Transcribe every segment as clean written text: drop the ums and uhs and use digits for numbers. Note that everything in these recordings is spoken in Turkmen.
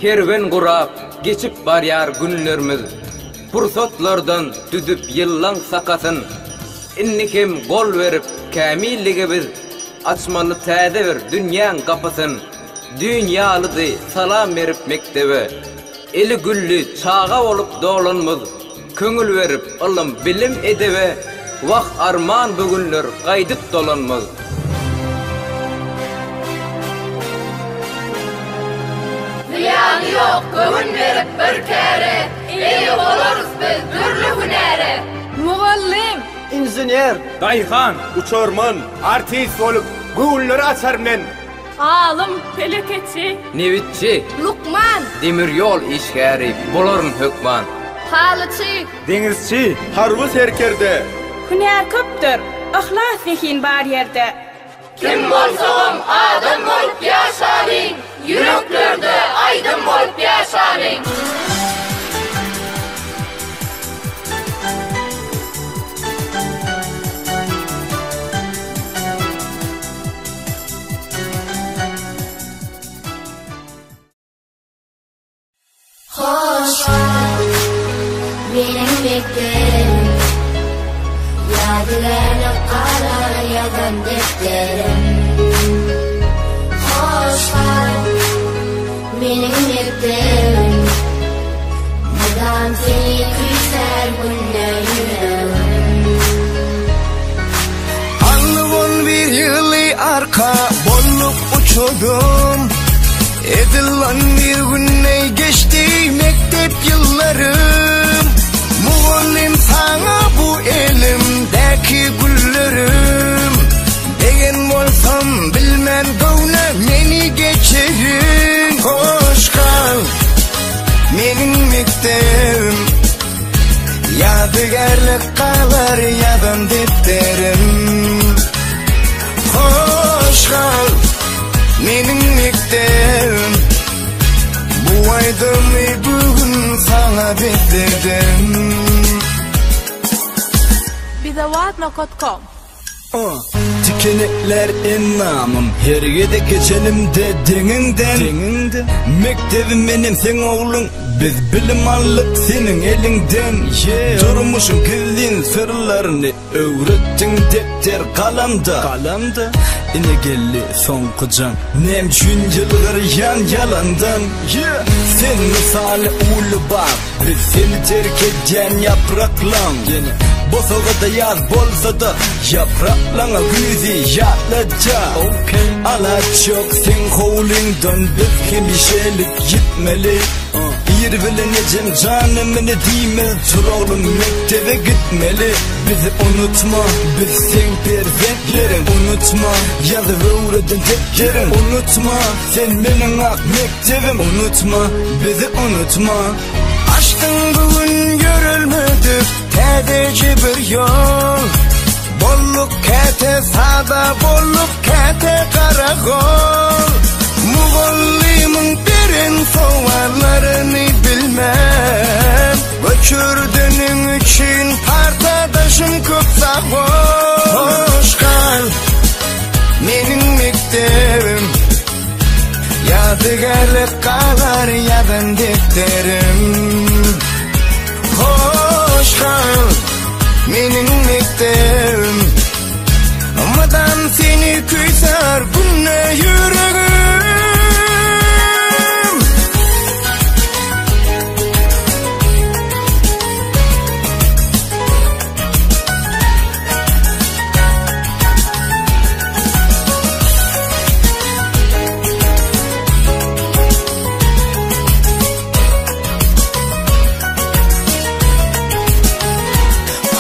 Kerwen gurap, geçip barýar günlermiz. Pursatlardan düzüp ýyllaň sakasyn. Indi hem gol berip kämillige biz, Açmaly täze bir dünýäň gapysyn. Düýn ýalydy salam berip mekdebe, Eli gülli çaga bolup dolanmyz. Köňül berip ylym, bilim, edebe, Wah, arman bu günler gaýdyp dolanmaz. Zyýany ýok göwün berip bir käre, Eýe bolarys biz dürli hünäre. Mugallym! Inžener! Daýhan! Uçarman! Artist bolup, göwünleri açar men. Alym, telekeçi. Nebitçi. Lukman. Demir ýol işgäri bolaryn hökman. Halyçy. Deňizçi. Harby serkerde. Hünär köpdür, yhlas-zehin bar ýerde. Kim bolsagam adam bolup ýaşalyň, Ýüreklerde aýdym bolup ýaşalyň. Hoş gal, meniň mekdebim, Ýadygärlik galar ýazan depderim. Hoş gal, meniň mekdebim, Mydam seni küýsär günde ýüregim. Alnyp on bir ýyly arka bolup uçurdum. Edil on bir günde geçdi mektep ýyllarym. Mugallym saňa bu elimdäki güllerim. Degen bolsam bilmän göwne meni geçirin. Hoş gal meniň mekdebim. Ýadygärlik galar ýazan depderim. Hoş gal meniň mekdebim. Bu aýdymy bu gün saňa besledim. Bizewat nokat kom. Tikenekler endamym Her gezek geçenimde deňiňden Deňiňden Mekdebim menem seň ogluň Biz bilim aldyk seniň eliňden Durmuşyň gizlin syrlaryny Öwretdiň depder galamda Galamda Ine geldi soňky jaň Näme üçin ýylgyrýaň ýalandan Sen mysaly uly bag Biz seni terk edýän ýapraklaň Ýene bosagada ýaz bolsa-da Ýapraklaňa güýzi ýatladýar Alaç ýok seň howlyňdan biz hemişelik ýitmeli Ir bilen ejem janym ine diýmez Tur oglum mekdebe gitmeli Bizi unutma biz seň perzentleriň Unutma ýazyp öwreden depderiň Unutma sen meniň ak mekdebim Unutma bizi unutma Açdyň bu gün ýörelmedik täzeje bir ýol Bolluk käte sada bolluk käte garagol Mugallymyň beren sowallaryny bilmän Göçürdeniň üçin partadaşym köp sag bol Hoş gal meniň mekdebim Ýadygärlik galar ýazan depderim Hoş gal meniň mekdebim Mydam seni küýsär günde ýüregim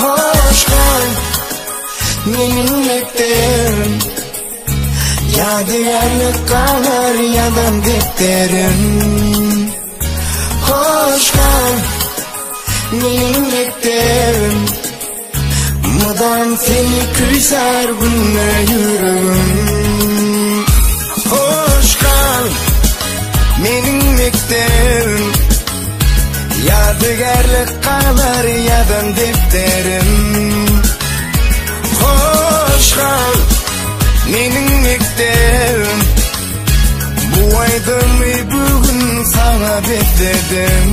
Hoş gal meniň mekdebim Ýadygärlik galar ýazan depderim Hoş gal meniň mekdebim Mydam seni küýsär günde ýüregim Hoş gal meniň mekdebim Ýadygärlik galar ýazan depderim Hoş gal meniň mekdebim Bu aýdymy bu gün saňa. Şatlyklara besledim.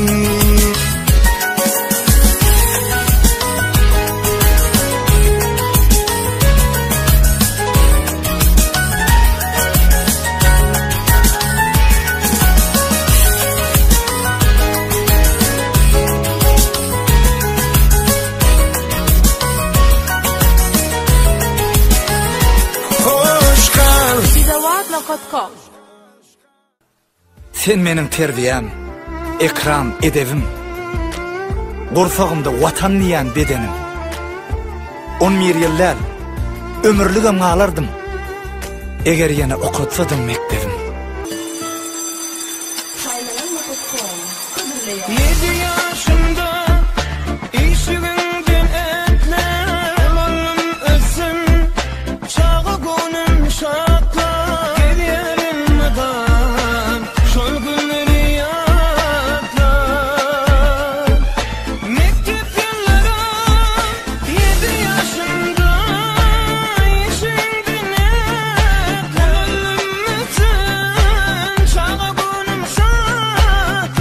Hoş gal! Bizawat.com Sen meniň terbiýäm, ekram, edebim. Gursagymda Watan diýýän bedenim. On bir ýyl däl, ömürligem galardym, Eger ýene okatsadym mekdebim. Ýedi ýaşymda işigiňden ätläp, Ulaldym, ösdüm, çaga göwnüm şatlap, Gezýärin mydam şol günleri ýatlap. Mekdep ýyllarym ýedi ýaşymda işigiňden ätläp, Ulaldym, ösdüm, çaga göwnüm şatlap,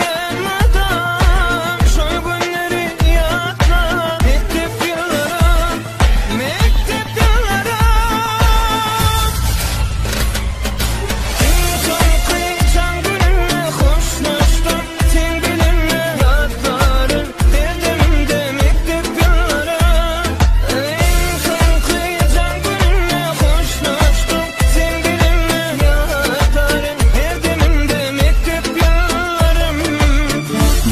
Gezýän mydam şol günleri ýatlap. Mekdep ýyllarym, mekdep ýyllarym. Iň soňky jaň gününde hoşlaşdym seň bilen Ýatlaryn her demimde mekdep ýyllarym. Iň soňky jaň gününde hoşlaşdym seň bilen Ýatlaryn her demimde mekdep ýyllarym.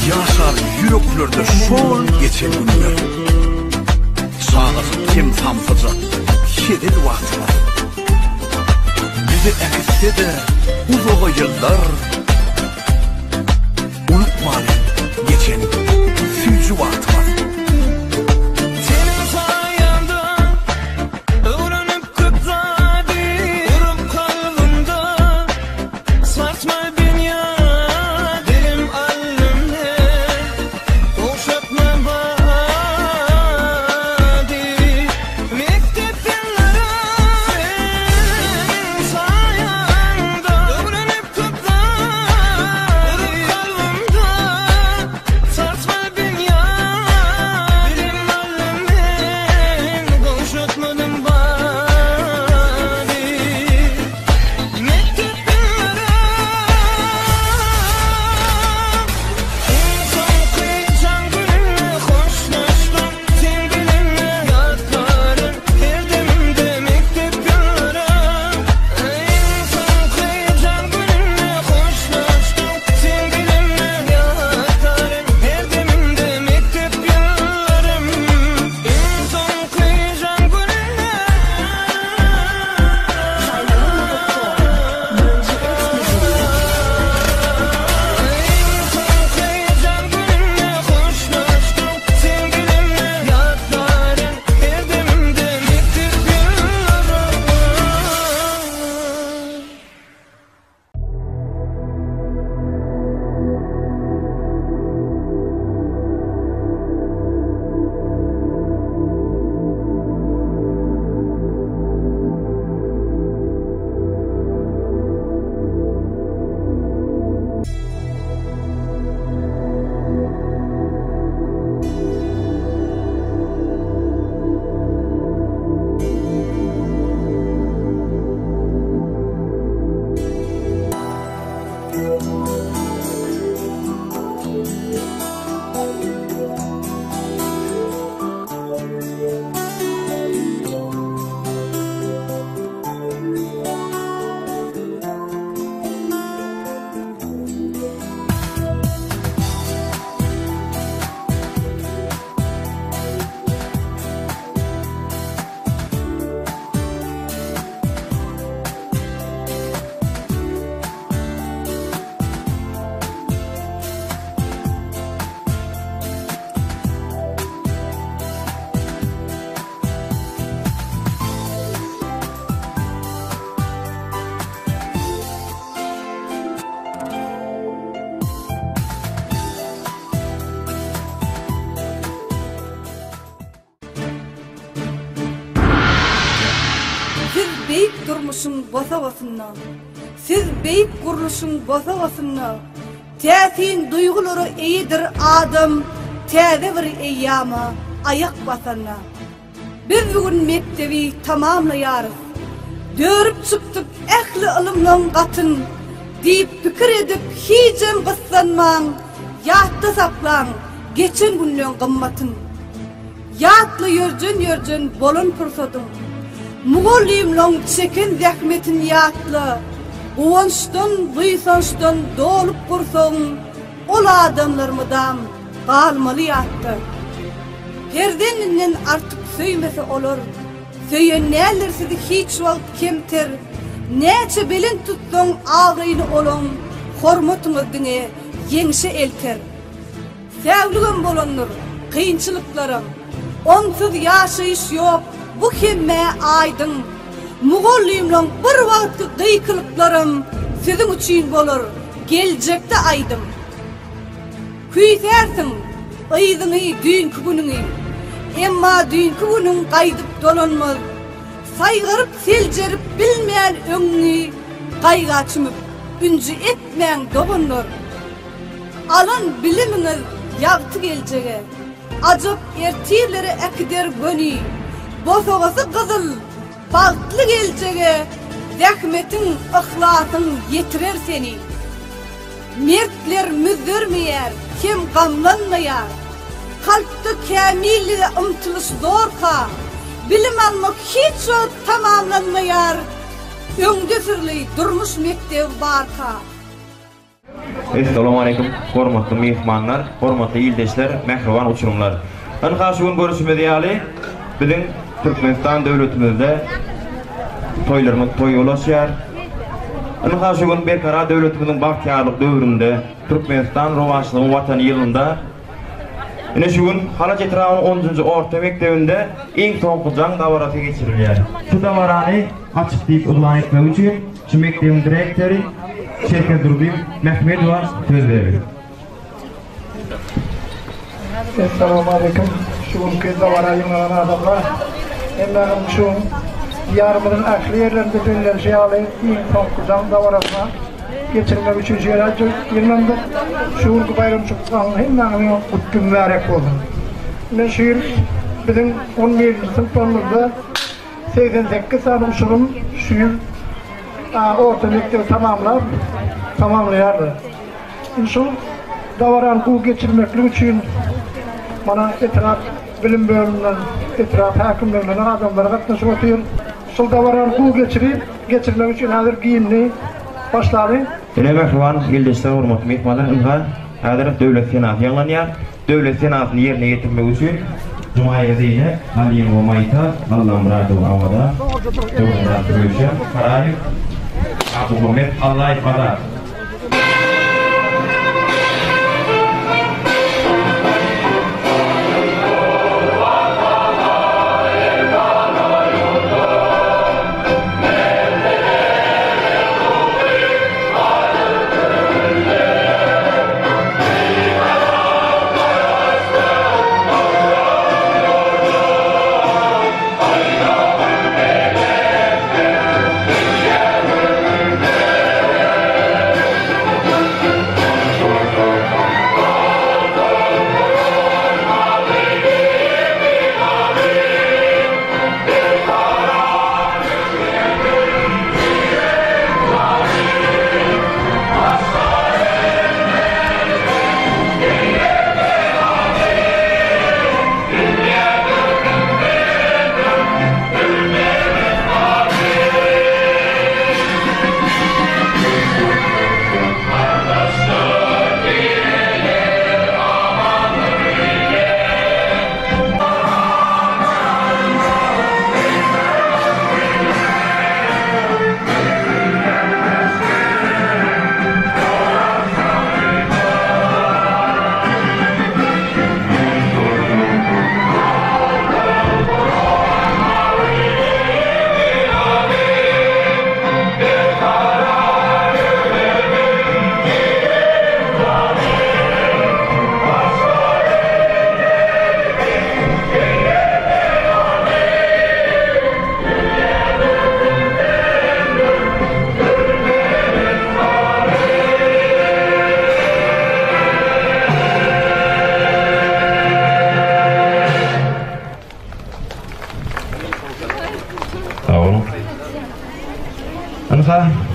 Ýaşar ýüreklerde şol geçen günler. Çagajyk hem samsyjak hezil wagtymyz. Bizi äkitse-de uzaga ýyllar. Unutmalyň geçen süýji wagtymyz. Seniň saýaňda öwrenip köp zady, Urup kalbymda sarsma binýady. Bilim aldym men, gowşatma bady. Mekdep ýyllarym seniň saýaňda öwrenip köp zady, Urup kalbymda sarsma binýady. Bilim aldym men, gowşatmadym bady. Mekdep ýyllarym. Iň soňky jaň gününde hoşlaşdym seň bilen Ýatlaryn her demimde mekdep ýyllarym. Iň soňky jaň gününde hoşlaşdym seň bilen Ýatlaryn her demimde mekdep ýyllarym. Iň soňky jaň gününde. Iň soňky jaň gününde hoşlaşdym seň bilen Ýatlaryn her demimde mekdep ýyllarym. Siz beýik durmuşyň bosagasynda, Siz beýik gurluşyň bosagasynda. Täsin duýgulara eýedir adam täze bir eýýama aýak basanda. Biz bu gün mekdebi tamamlaýarys. Dörüp çykdyk ähli ylymlaň gatyn diýip pikir edip hijem gyssanmaň, ýatda saklaň geçen günleň gymmatyn. Ýatla ýörjen-ýörjen bolan pursadyň. Mugallymlaň çeken zähmetin ýatla. Guwançdan, buýsançdan dolup gursagyň, ol adamlar mydam galmaly ýatda. Perzendinden artyk söýmese olar, Söýen däldir sizi hiç wagt kemter. Näçe belent tutsaň abraýyny olaň, Hormatyňyz diňe ýeňşe elter. Säwligem bolandyr, kynçylyklaram. Onsuz ýaşaýyş ýok, bu hemmä aýdyň. Mugallymlaň bir wagtky gykylyklaram siziň üçin bolar geljekde aýdym. Küýsärsiň yzyňy düýnki günüňi. Emma düýnki günüň gaýdyp dolanmaz. Saýgaryp seljerip bilmän öňüňi gaýga çümüp, ünji etmäň doganlar. Alan bilimiňiz ýagty geljege, Ajap ertirlere äkider göni. Bosagasy gyzyl, bagtly geljege Zähmetiň, yhlasyň ýetirer seni. Mertler müzzermeýär hem gamlanmaýar. Kalpda kämillige ymtylyş zorka, Bilim almak hiç wagt tamamlanmaýar, Öňde syrly durmuş mekdebi barka. Essalawmaleýkum, hormatly myhmanlar, hormatly ildeşler, mähriban uçurymlar! Ynha şu gün görüşimiz ýaly, biziň Türkmenistan döwletimizde toýlarymyz toýa ulaşýar. Ynha şu gün Berkarar döwletimiziň bagtyýarlyk döwründe, Türkmenistan rowaçlygyň Watany ýylynda, ine şu gün Halaç etrabynyň onunjy orta mekdebinde iň soňky jaň dabarasy geçirilýär. Şu dabarany açyk diýip yglan etmek üçin Şu mekdebiň direktory Şeker Durdyýew Mehmedowa söz berdi. Essalawmaleýkim şu günki dabara ýygnalan adamlar. Hemmäňiziň şu gün Diýarymyzyň ähli ýerlerinde bellenişi ýaly iň soňky jaň dabarasyna geçirmek üçin şu ýere ýygnandyk. Şu günki baýramçylyk hemmäňiziň gutly mübärek bolsun. Ine şu ýyl biziň on birinji synplarymyzda 88 sany uçurym şu ýyl orta mekdebi tamamlap, tamamlaýarlar. Indi şol dabarany gowy geçirmeklik üçin mana etrap bilim bölüminden, etrap häkimliginden adamlar gatnaşyp otyr. Şol dabarany gowy geçirip, geçirmek üçin häzir gimni başlaly. Ine mähriban ildeşler, hormatly myhmanlar, ynha häzir Döwlet senasy ýaňlanýar. Döwlet senasyny ýerine ýetirmek üçin Jumaýewa Zeýnep, Alymowa Maýsa, Allamyradowa Awaza, Döwletmyrat Röwşen Garaýew, Abuhammet Allaýew Azat.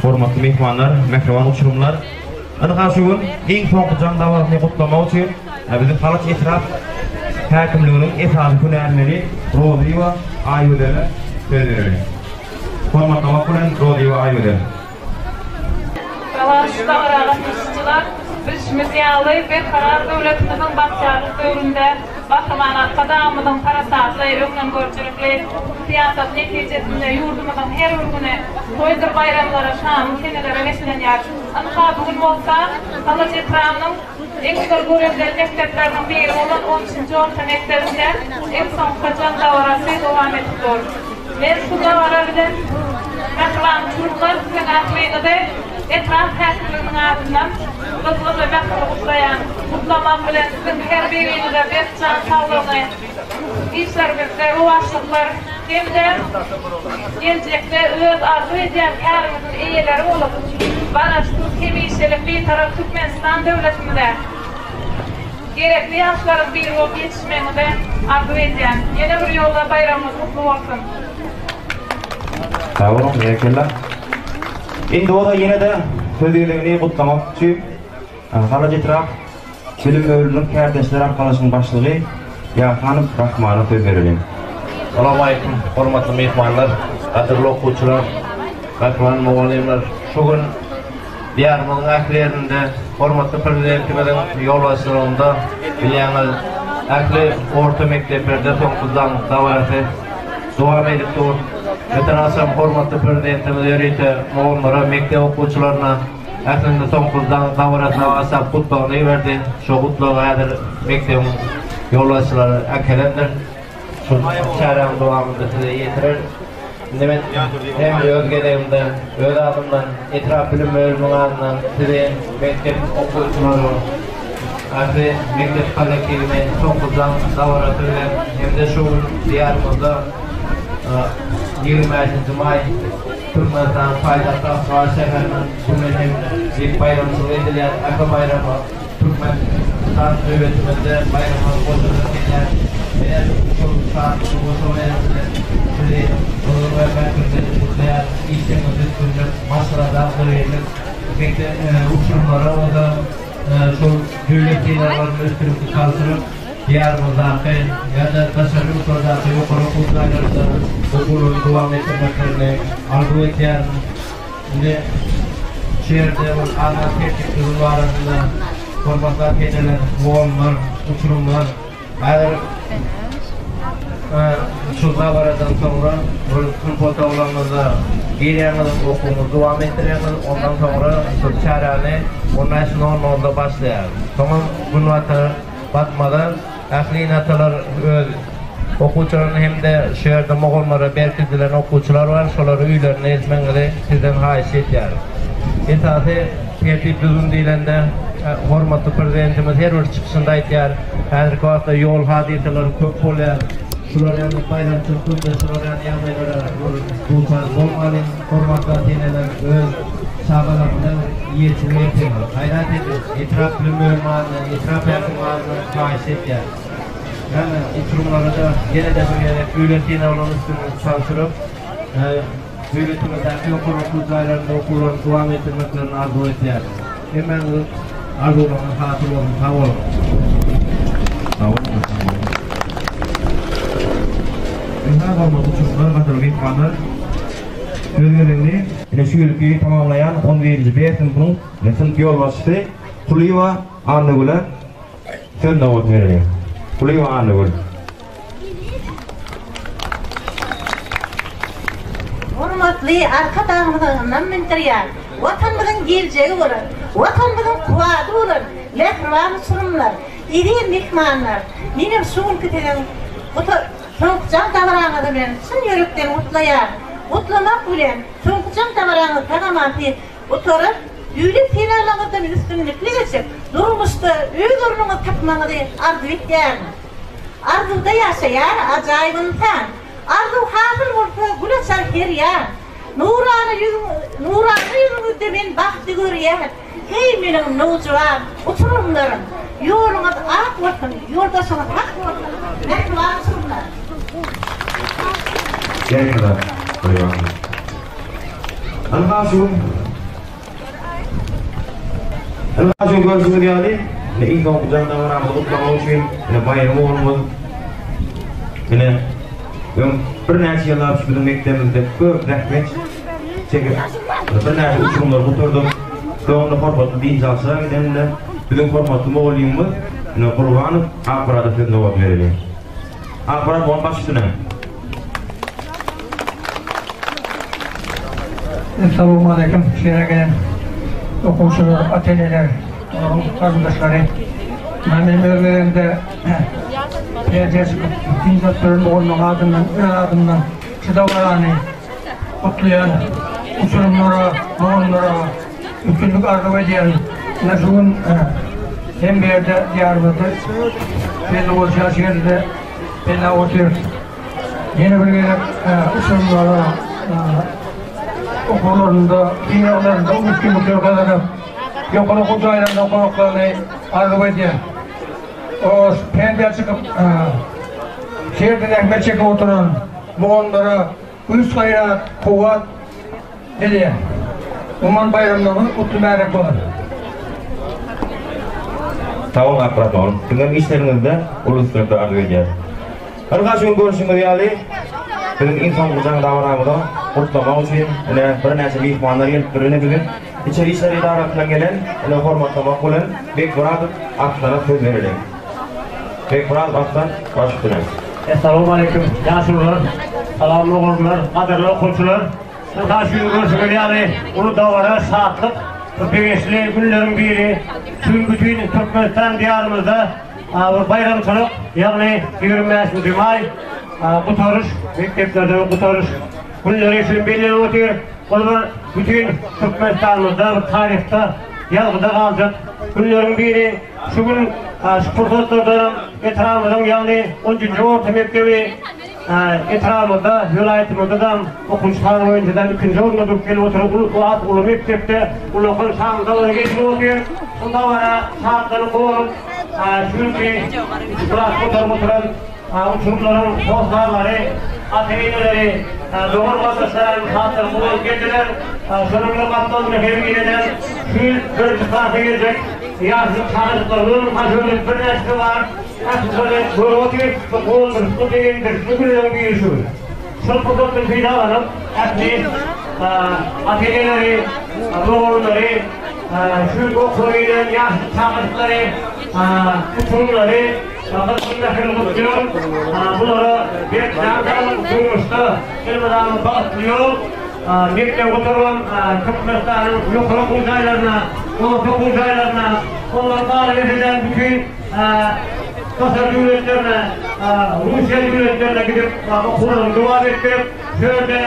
Hormatly myhmanlar, mähriban uçurymlar! Ynha şu gün iň soňky jaň dabarasyny gutlamak üçin biziň Halaç etrap häkimliginiň esasy hünärmeni Rozyýewa Aýgözele söz bereli. Hormatlamak bilen Rozyýewa Aýgözel. Şu dabara gatnaşyjylar, bilşimiz ýaly, Berkarar döwletimiziň bagtyýarlyk döwründe Gahryman Arkadagymyzyň parasatly, öňdengörüjilikli syýasaty netijesinde ýurdumyzyň her bir güni toýdur baýramlara, şanly senelere beslenýär. Ynha, bu gün bolsa Halaç etrabynyň iň bir göreldeli mekdepleriniň biri bolan on üçünji orta mekdebinde iň soňky jaň dabarasy dowam edip dur. Men şu dabara bilen mähriban uçurymlar siziň ähliňizi etrap häkimliginiň adyndan gyzgyn we mähirli gutlaýan. Gutlamak bilen siziň her biriňize berk jan saglygyny, işleriňizde rowaçlyklar hem-de geljekde öz arzuw edýän käriňiziň eýeleri bolup, Garaşsyz, hemişelik Bitarap Türkmenistan döwletimize gerekli ýaşlaryň biri bolup ýetişmegiňizi arzuw edýän. Ýene bir ýola baýramyňyz gutly bolsun! Sag boluň, berekella. Indi bolsa ýene-de söz gezegini gutlamak üçin Halaç etrap Bilim bölüminiň kärdeşler arkalaşygynyň başlygy Ýahanow Rahmana söz bereliň. Salowmaleýkim, hormatly myhmanlar, gadyrly okuwçylar, mähriban mugallymlar! Şu gün Diýarymyzyň ähli ýerinde hormatly Prezidentimiziň ýolbaşçylygynda bilýäňiz, ähli orta mekdeplerde soňky jaň dabarasy dowam edip dur. Öten agşam hormatly Prezidentimiz ýörite mugallymlara, mekdep okuwçylaryna ählinde soňky jaň dabarasyna bagyşlap gutlagyny iberdi. Şo gutlagy häzir mekdebiň ýolbaşçylary äkelendir. Şol çäräniň dowamynda size ýetireris. Indi men hem öz gezegimde öz adymdan, etrap bilim bölüminiň adyndan sizi, mekdep okuwçylary, ähli mekdep kollektiwini soňky jaň dabarasy bilen hem-de şu gün Diýarymyzda 25-nji maý Türkmenistanyň paýtagty Aşgabat şäheriniň güni hem diýip baýramçylyk edilýär. Ähli baýrama Türkmenistan döwletimizde baýramlar goşadan gelýär. Menem şol şatlykly goşa baýram bilen sizi gyzgyn we mähirli gutlaýaryn. Işleriňizde üstünlik, maşgalada agzybirlik, mekdep uçurymlara bolsa şol döwlet synaglaryny üstünlikli tabşyryp, Diýarymyzdaky ýa-da daşary ýurtlardaky ýokary okuw jaýlarynda okuwlaryny dowam etdirmeklerini arzuw edýärin. Indi şu ýerde bir azrak tertip-düzgün barasynda hormatly ata-eneler, mugallymlar, uçurymlar häzir şu dabaradan soňra bir synp otaglaryňyza girýäňiz, okuwyňyzy dowam etdirýäňiz, ondan soňra şu çäräni on bäş nol nolda başlaýarys. Soňam günbatar Batmadan ähli ene-atalar öz okuwçylaryny hem-de şu ýerde mugallymlara berkidilen okuwçylar bar, şolary öýlerine eltmegiňizi sizden haýyş edýäris. Esasy tertip-düzgün diýlende, hormatly Prezidentimiz her bir çykyşynda aýdýar, häzirki wagtda ýol hadysalary köp bolýar. Şular ýaly baýramçylyk günde şular ýaly ýagdaýlara duçar bolmalyň. Hormatly ata-eneler, öz çagalaryňyza bir ýeçilik etseňiz, gaýrat ediň, etrap bilim bölümi adyndan, etrap häkimi adyndan haýyş edýärin. Ýagny, uçurymlara-da ýene-de bir gezek döwlet synaglaryny üstünlikli tabşyryp, döwletimizdäki ýokary okuw jaýlarynda okuwlaryny dowam etdirmeklerini arzuw edýärin. Hemmäňiziň arzuwlaryňyz hasyl bolsun, sag boluň! Sag boluň, sag boluň. Ynha, hormatly uçurymlar, gadyrly myhmanlar! Söz gezegini ine şu ýylky tamamlaýan on birinji B synpynyň synp ýolbaşçysy Kulyýewa Annagüle söz nobatyny bereliň. Kulyýewa Annagül. Hormatly Arkadagymyza ynam bildirýän, Watanymyzyň geljegi bolan, Watanymyzyň kuwwady bolan mähriban uçurymlar, eziz myhmanlar, menem şu günki siziň Soňky jaň dabaraňyzy bilen çyn ýürekden gutlaýaryn. Gutlamak bilen, soňky jaň dabaraňyz sag-aman tiz gutaryp, döwlet synaglaryňyzdan üstünlikli geçip, durmuşda öz ornuňyzy tapmagyňyzy arzuw etýärin. Arzuwda ýaşaýar ajaýyp ynsan. Arzuw hasyl bolsa gül açar her ýan. Nurana ýüzüň nurana ýüzüňizde men bagty görýän. Heý meniň nowjuwan uçurymlarym, ýoluňyz ak bolsun, ýoldaşyňyz hak bolsun, mähriban uçurymlar! Ynha şu gün. Ynha şu görşüňiz ýaly, ine iň soňky jaň dabaramyzy gutlamak üçin ine Baýram oglumyz ine öň birnäçe ýyllap şu biziň mekdebimizde köp zähmet çekip, birnäçe uçurymlary gutardyp, soňunda hormatly dynç alşa giden biziň hormatly mugallymymyz ine Gurbanow Akmyrada söz nobaty bereliň. Akmyrat mugallym baş üstüne. Essalawmaleýkim şu ýere gelen okuwçylar, ata-eneler, olaryň garyndaşlary. Men öz gezegimde pensiýa çykyp, dynç alyp ýören mugallymyň adyndan, öz adymdan şu dabarany gutlaýan uçurymlara, mugallymlara üstünlik arzuw edýärin. Ine şu gün hem bu ýerde Diýarymyzda belli bolşy ýaly şu ýerde-de belläp otyrys. Ýene bir gezek uçurymlara okuwlarynda, synaglarynda üstünlikler gazanyp, ýokary okuw jaýlarynda okamaklaryny arzuw edýän. O pensiýa çykyp, şu ýerde zähmet çekip oturan mugallymlara güýç-gaýrat, kuwwat dileýän. Umuman baýramlaryňyz gutly mübärek bolsun! Sag boluň Akmyrat oglum. Siziňem işleriňizde uly üstünlikler arzuw edýäris. Ynha şu gün görşüňiz ýaly, biziň iň soňky jaň dabaramyza gutlamak üçin ine birnäçe myhmanlar gelipdir. Ine biziň Içeri işler edarasyndan gelen ine hormatlamak bilen Bekmyradow Arslana söz bereliň. Bekmyradow Arslan baş üstüne. Essalawmaleýkim ýaşulular, salam mugallymlar, gadyrly okuwçylar. Ynha şu gün görşüňiz ýaly uly dabara, şatlyk, begençli günleriň biri. Şu gün bütin Türkmenistan diýarymyzda Bir baýramçylyk, ýagny 25 nji maý gutaryş, mekdeplerde gutaryş günleri üçin bellenip otyr. Ol bir bütin Türkmenistanymyzda bir taryhda ýazgyda galjak günleriň biri. Şu gün şu pursatlardanam etrabymyzyň ýagny 13-nji orta mekdebi Etrabymyzda, welaýatymyzda-da okuwçy sany boýunça-da ikinji orunda durup gelip oturan uly at uly mekdepde ullakan şanly dabara geçirilip otyr. Bu dabara şatlanyp guwanyp, şu günki üç klas gutaryp oturan uçurymlaryň hossarlary, ata-eneleri, dogan-gardaşlary hem şatlanyp guwanyp geldiler. Şonuň bilen gapdalynda hem ýene-de şu ýyl birinji klasa geljek ýaşajyk çagajyklarymyzyň haşamly birnäçesi bar. Ähli görüp otyr, bu guwandyryşly, begendirişli günleriň biri şu gün. Şol pursatdan peýdalanyp, ähli ata-eneleri, doganlary, şu ýylky okuwa gelen ýaşajyk çagajyklary, uçurymlary gyzgyn mähirli gutluýaryn. Bulara berk jan saglyk, durmuşda elmydama bagtly ýol, mekdebi gutaran Türkmenistanyň ýokary okuw jaýlaryna, orta okuw jaýlaryna, ondan galyberse-de bütin Daşary döwletlerine, Russiýa döwletlerine gidip okuwlaryny dowam etdirip, şu ýerde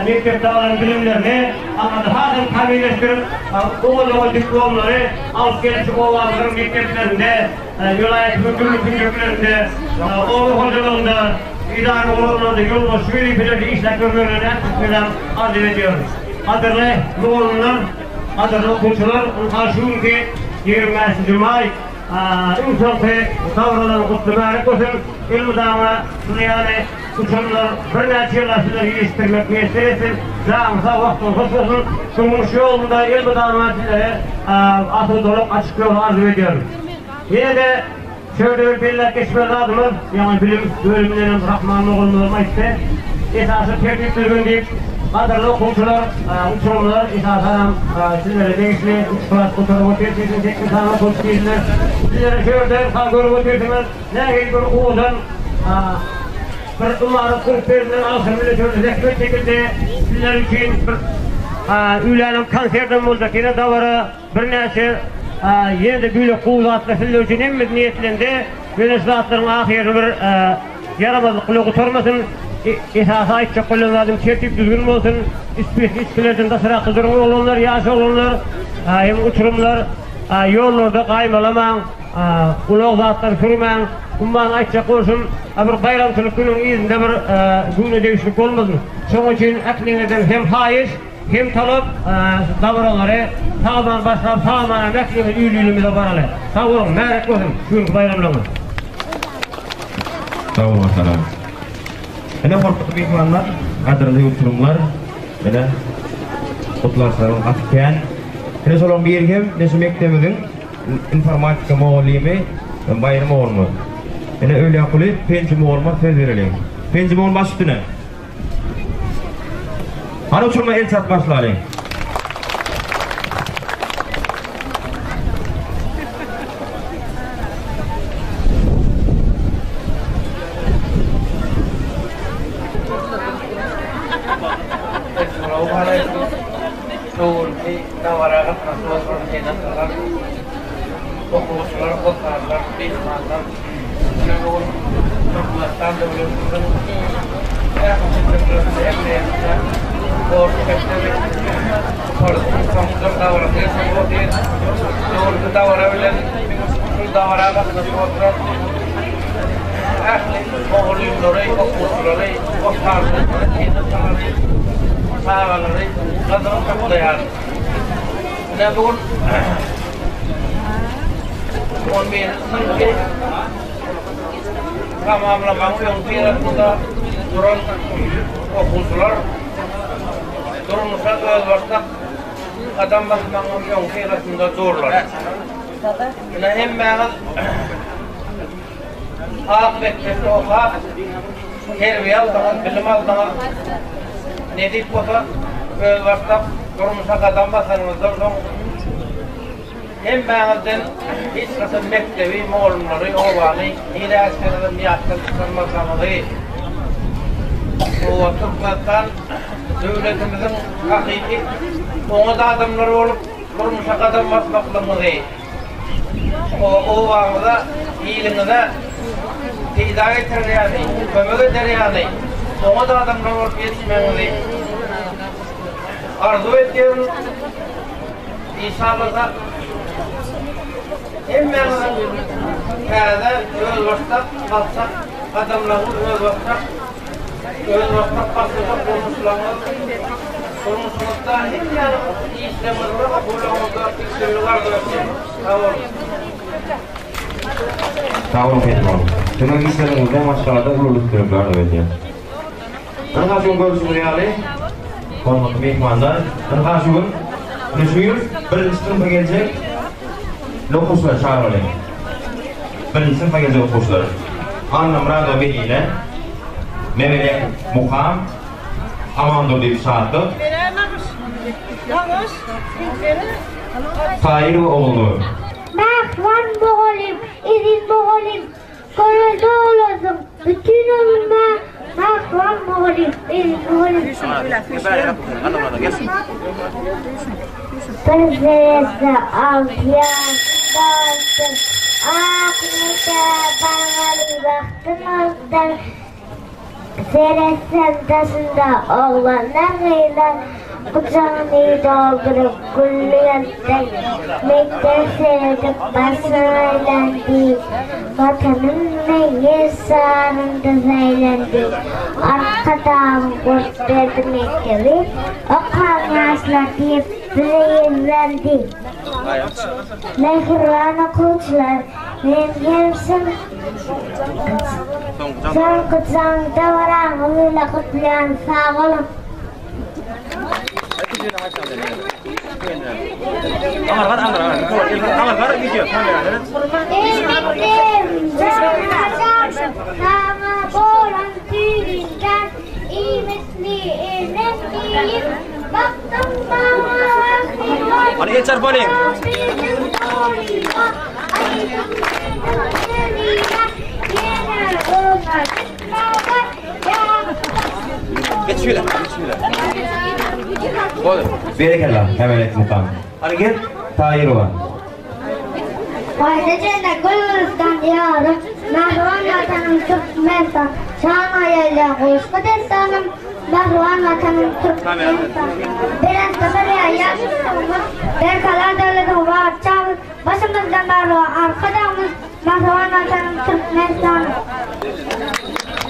mekdepde alan bilimlerini aňyrda hasam kämilleşdirip, oňa-da diplomlary alyp gelip şu obamyzyň mekdeplerinde, welaýatymyzyň dürli künjeklerinde, oba hojalygynda, edara guramalarynda ýolbaşçy wezipelerde işläp ýörmeglerini ählisine arzuw edýärin. Gadyrly mugallymlar, gadyrly okuwçylar, ynha şu günki 25 maý Iň soňky dabaralaryň gutly mübärek bolsun! Elmydama şuny ýaly uçurymlar birnäçe ýyllap sizleri ýetişdirmek miýesser etsin! Janyňyz sag, wagtyňyz hoş bolsun! Durmuş ýolunda elmydama sizlere asudalyk, açyk ýoly arzuw edýärin! Ýene-de şu ýerde bir belläp geçmeli zadymyz, ýaňy bilim bölümindenem Rahman mugallymymyzam aýtdy, esasy tertip-düzgün diýip, Gadyrly okuwçylar, uçurymlar, esasanam sizlere degişli üç klas gutaryp otyr, 88 sany okuwçy diýdiler. Sizlere şu ýerde ha görüp otyrsyňyz, nähili bir owadan bir ymarat gurup berdiler, agşam bile şu ýerde zähmet çekildi. Sizler üçin bir öýlänem konsertem boljak, ýene dabara. Birnäçe ýene-de bölek gowy zatlar sizler üçin hemmesi niýetlendi. Ýöne şu zatlaryň ahyry bir ýaramazlyk bilen gutarmasyn. Esasy aýtjak bolýan zadym tertip-düzgün bolsun. Içmesi içgilerden daşrakda duruň oglanlar, ýaş oglanlar hem uçurymlar. Ýollarda gaýmalamaň, ulag zatlary sürmäň. Umuman aýtjak bolşum, bir baýramçylyk günüň yzynda bir göwne degişlik bolmasyn. Şonuň üçin ähliňizden hem haýyş. Hem talap dabaralary sag-aman başlap, sag-amanam ählimiz öýli-öýlümize baraly. Sag boluň, märäk bolsun şu günki baýramlygyňyz. Sag boluň Hasan aga. Ine hormatly myhmanlar, gadyrly uçurymlar, ine gutlagçylaryň gaty kän. Ine şolaryň biri hem ine şu mekdebimiziň. informatika mugallymy Baýram oglumyz. Ine Öwlýakulyýew Penji mugallyma söz bereliň. Penji mugallym baş üstüne. Hany uçurma el çarpyp başlalyň. Essalawmaleýkum. Şu günki dabara gatnaşyp oturan ene-atalar, okuwçylar, hossarlar, myhmanlar. Ine bu gün Türkmenistan döwletimiziň ähli künjeklerinde hemme ýerinde orta mekdebi gutaryjy soňky dabarasy geçirilip otyr. Şu günki dabara bilen şu dabara gatnaşyp oturan ähli mugallymlary, okuwçylary, hossarlary, ene-atalary, çagalary gyzgyn gutlaýarys. Ine bu gün on birinji synpy tamamlamagyň öňüsyrasynda duran okuwçylar durmuşa özbaşdak gadam basmagyň öňüsyrasynda durlar. Ine hemmäňiz ak mekdepde okap, terbiýe aldyňyz, bilim aldyňyz. Nesip bolsa, özbaşdak durmuşa gadam basanyňyzdan soň hemmäňizden hiç haçan mekdebi, mugallymlary, obany nirä gitseňizem ýatdan çykarmazlygyňyzy, oba Türkmenistan döwletimiziň hakyky oňat adamlary bolup durmuşa gadam basmaklygyňyzy, Obaňyza, iliňize peýda getirer ýaly, kömek eder ýaly oňat adamlar bolup ýetişmegiňizi arzuw edýärin. Inşallasa hemmäňiziň täze özbaşdak basjak gadamlaryňyz özbaşdak Özbaşdak başlajak durmuşlaryňyz, durmuşyňyzda hemmäniň işleriňizde, okuwlaryňyzda üstünlik arzuw etýän. Sag boluň. Sag boluň Peýdam oglum. Siziň işleriňizde maşgalada uly üstünlikler arzuw edýän. Ynha şu gün görşüňiz ýaly, hormatly myhmanlar, ynha şu gün, ine şu ýyl birinji synpa geljek okuwçylary çagyralyň. Birinji synpa geljek okuwçylar. Annamyradowa Medine, Memelek Mukam, Amandurdyýew Şatlyk, Taýyrowa Ogulnur. Mähriban mugallym, eziz mugallym, Görelde bolarsyň bütin ömrüme Mähriban mugallym, eziz mugallym. Bir seretse alty ýaşymda bolupdyr, Ak mekdebe barmaly wagtym bolupdyr. Seretsem daşynda oglanlar gyzlar Gujagyny dolduryp gülli gelipdir. Mekdep seredip başym aýlandy, Watanym meň ýer şarynda saýlandy. Arkadagym gurup berdi mekdebi, Okaň ýaşlar diýip bize ýüzlendi. Mähriban okuwçylar, men hem siz Soňky jaň dabaraňyz bilen gutlaýan sag boluň. Eý mekdebim jana-jan, Saňa bolan tüýrüňden, Iýmitli enem diýip, Bakdyň maňa mähriban. Rabbimiň goluna, Aýdym diýdim seline, Ýene oňa gitmäge, Berekella, Memelek Mukam. Hany gel, Taýyrowa. Gaýda jennet gül gülistan diýarym, Mähriban Watanym Türkmenistan. Şan aýalýan goşgy dessanym, Mähriban Watanym Türkmenistan. Belentde barýar ýaş ýurdumyz, Berkarar döwletiň Watjamyz, Başymyzda mähriban Arkadagymyz, Mähriban Watanym Türkmenistanym.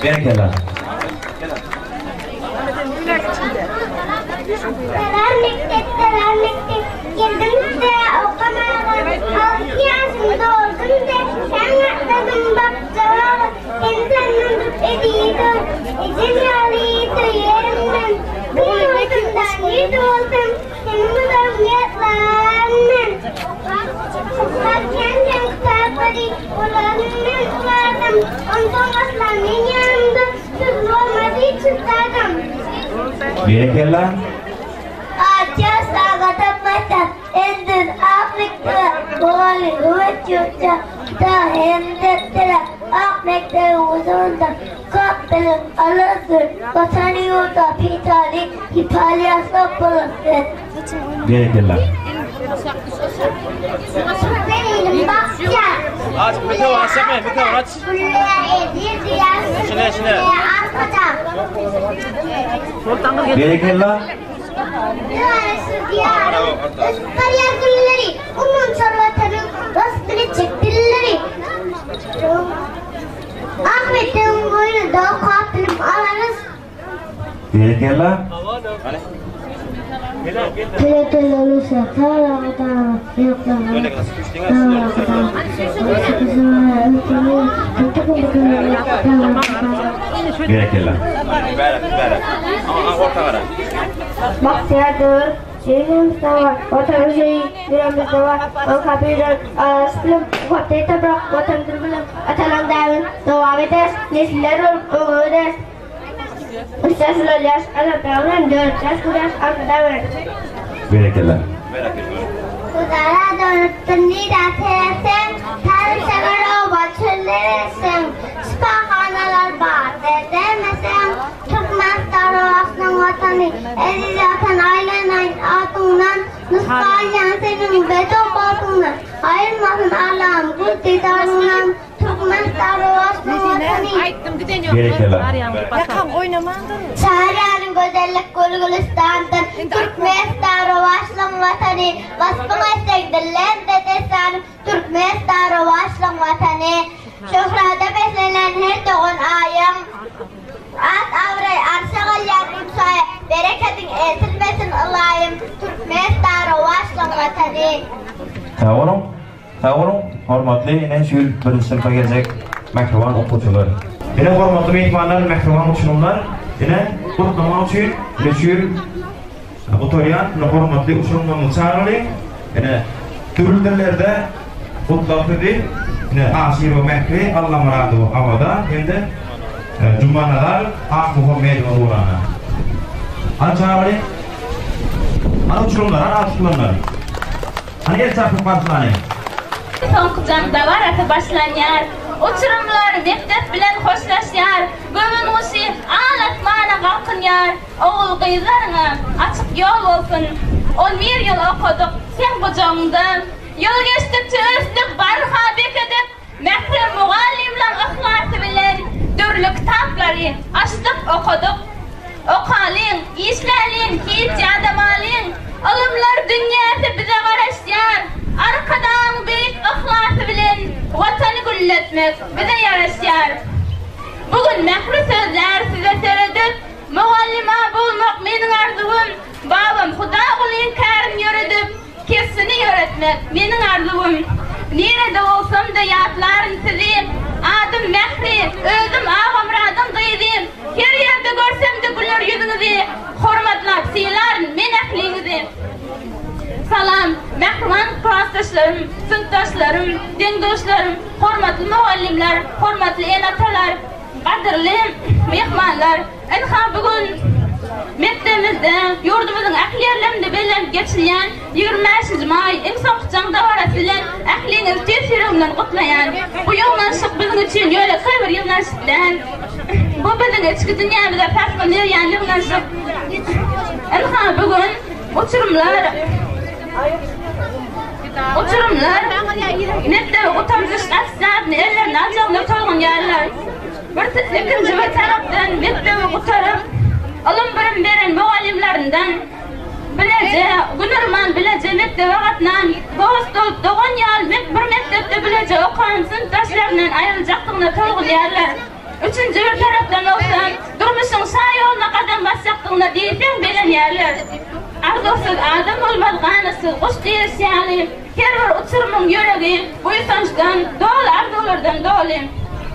Berekella. Salam mekdep, salam mekdep, Geldim size okamaga, Alty ýaşym doldum-da, Sen gatnadym bakjabaga, Seni senden eziz, Ejem ýaly söýerin men, Bir bolsam-da, nirde bolsam, Seni mydam ýatlaryn men. Okap. Berekella. Açýar sagadam başa, Endiz ak mekdebe, Mugallym höwes ýurtça, Kitap hem depdere, Ak mekdebiň huzurynda, Köp bilim alarsyň, Watan ýurda peýdaly, Wepaly ýaşlar bolarsyň. Berekella. Türkmen ilim bagtyýar. Aç, bir tavır aç, yapmayın, bir tavır aç. Gülleýär eziz Diýar, Şine, şine. Arkadag. Berekella. Garaşsyz Diýarym, ösüp barýar gülleri, Ummantar Watanyň waspyny etjek dilleri. Ak mekdebiň goýnunda okap bilim alarys. Berekella. Berekella. Bagtyýar döwür, Jeňimizde bar, Watan söýgi ýüregimizde bar, Okap ýüren arasy bilim, Mukaddes toprak, Watandyr bilim, Atalaň däbin dowam ederis, Nesiller bolup öňe gideris. Üç ýaş ulalýas, Azatlyga bilen döretýäs güräş, Arkadag bilen. Berekella. Hudara dönüpdir nirä seretseň, Täze şäher oba çöller etseň, Şypahanalar bar derde emeseň, Türkmenistan rowaçlygyň watany, Eziz Watan aýlanaýyn adyňdan, Nusga alýan seniň bedew badyňdan, Aýyrmasyn Allam gül didaryňdan, Türkmenistan rowaçlygyň watany. Berekella. Çar ýanyň gözellik gül-gülüstandyr, Türkmenistan rowaçlygyň watany, Waspyň etseň dillemde dessanym, Türkmenistan rowaçlygyň watany. Şöhrata beslenen her dogan aýyň, At-abraý arşa galýar günsaýy, Berekediň egsilmesin ylaýym, Türkmenistan rowaçlygyň watany. Sag boluň. Sag boluň, hormatly ine şu ýyl birinji synpa geljek mähriban okuwçylar. Ine hormatly myhmanlar, mähriban uçurymlar, ine gutlamak üçin ine şu ýyl gutarýan ine hormatly uçurymlarymyzy çagyralyň. Ine dürli dillerde gutlag sözi ine Aşyrowa Mähri, Allamyradowa Abadan hem-de Jumanazar Akmuhammedowa Nurana. Hany çagyralyň. Hany uçurymlar, hany alkyşlanlar. Hany el çarpyp garşylalyň. Soňky jaň dabarasy başlanýar. Uçurymlar mekdep bilen hoşlaşýar. Göwün guşy al asmana galkynýar. Ogul-gyzlaryňa açyk ýol bolsun. On bir ýyl okadyk seň gujagyňda. Ýyl geçdikçe ösdük, barha bekedik. Mährem mugallymlaň yhlasy bilen dürli kitaplary açdyk, okadyk. Okalyň, işläliň, hiç ýadamalyň, ylymlar dünýäsi bize garaşýar. Arkadagyň beýik yhlasy bilen Watany gülletmek bize ýaraşýar. Bu gün mähri sözlär size seredip, Mugallyma bolmak meniň arzuwym. Babam Hudagulyň kärin ýöredip, Kesbini ýöretmek meniň arzuwym. Nirede bolsam-da ýatlaryn sizi. Adym Mähri, özüm Agamyradyň gyzy. Her ýerde görsem-de güler ýüzüňizi, Hormatlap sylaryn men ähliňizi. Salam, mähriban klasdaşlarym, synpdaşlarym, deň-duşlarym, hormatly mugallymlar, hormatly ene-atalar! Gadyrly myhmanlar, ynha bu gün mekdebimizde ýurdumyzyň ähli ýerlerinde bellenip geçilýän 25-nji maý iň soňky jaň dabarasy bilen ähliňizi tüýs ýüregimden gutlaýan. Bu ýygnanyşyk biziň üçin ýönekeý bir ýygnanyşyk däl. Bu biziň içki dünýämize sarsgyn berýän ýygnanyşyk. Ynha bu gün uçurymlar Uçurymlar mekdebi gutardyş attestatyny ellerine aljagyna tolgunýarlar. Bir ikinji bir tarapdan mekdebi gutaryp, ylym-bilim beren mugallymlaryndan bileje, gün urman bileje mekdebe gatnan, dost bolup dogan ýaly bir mekdepde bileje okan synpdaşlaryndan aýryljakdygyna tolgunýarlar. Üçünji bir tarapdan bolsa, durmuşyň şa ýoluna gadam basjakdygyna diýseň begenýärler. Arzuwsyz adam bolmaz, ganatsyz guş diýlişi ýaly, her bir uçurymyň ýüregi buýsançdan doly, arzuwlardan doly.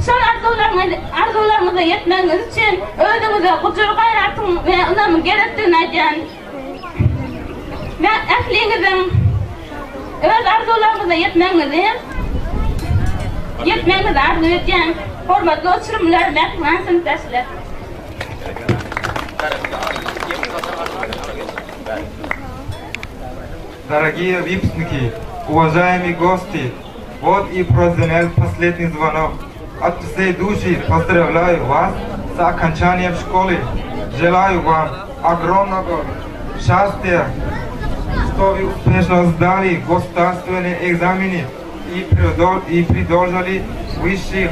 Şol arzuwlaryňyza ýetmegiňiz üçin özüňize gujur-gaýratyň we ynamyň gerekdigini aýdýan. Men ähliňiziň öz arzuwlaryňyza ýetmegiňizi ýetmegiňizi arzuw edýän. Hormatly uçurymlar, mähriban synpdaşlar! Дорогие выпускники, уважаемые гости, вот и прозвенел последний звонок. От всей души поздравляю вас с окончанием школы. Желаю вам огромного счастья, что вы успешно сдали государственные экзамены и, и продолжили высших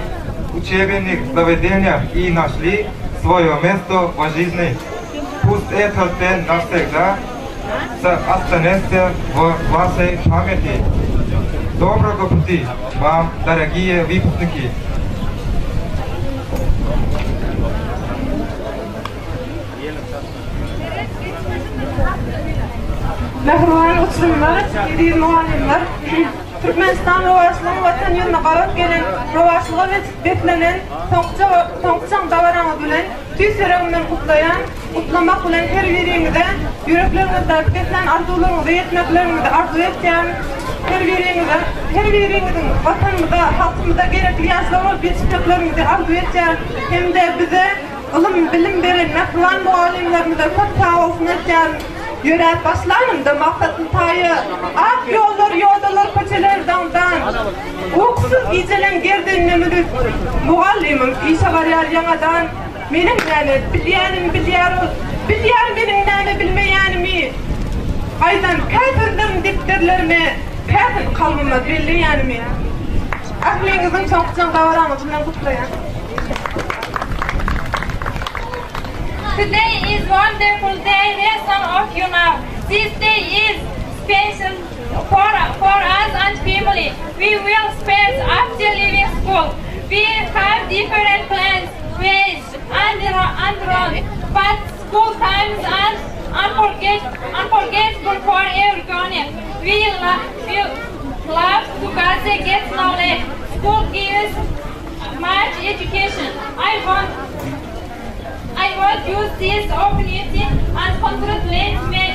учебных заведениях и нашли свое место в жизни. Пусть этот день навсегда останется в вашей памяти. Доброго пути вам, дорогие выпускники! Mähriban uçurymlar, eziz mugallymlar! Türkmenistan rowaçlygyň Watan ýylynda gabat gelen, rowaçlyga beslenen soňky soňky jaň dabaraňyz bilen tüýs ýüregimden gutlaýan, gutlamak bilen her biriňize ýürekleriňizdäki beslän arzuwlaryňyza ýetmekleriňizi arzuw etýän, her biriňize, her biriňiziň Watanymyza, halkymyza gerekli ýaşlar bolup ýetişmekleriňizi arzuw etýän hem-de bize Ylym, bilim beren mähriban mugallymlarymyza köp sagbolsun aýtýaryn. Ýöräp başlanymda maksatly taýa, Ak ýollar, ýodalar, köçeler daňdan. Ukusyz gijeleň gerdenine münüp, Mugallymym işe barýar ýaňadan. Meniň näme bilýänimi bilýär ol, Bilýär meniň näme bilmeýänimi. Aýdan kä sözlerin depderlerime, Käsini kalbyma belleýänimi. Ähliňiziň soňky jaň dabaraňyz bilen gutlaýan. Today is wonderful day, lesson of you now. This day is special for, for us and family. We will spend after leaving school. We have different plans, ways, and, and run, but school times are unforget, unforgettable for everyone. We, lo we love to gather, get knowledge. School gives much education. I want I want use this opportunity and congratulate my,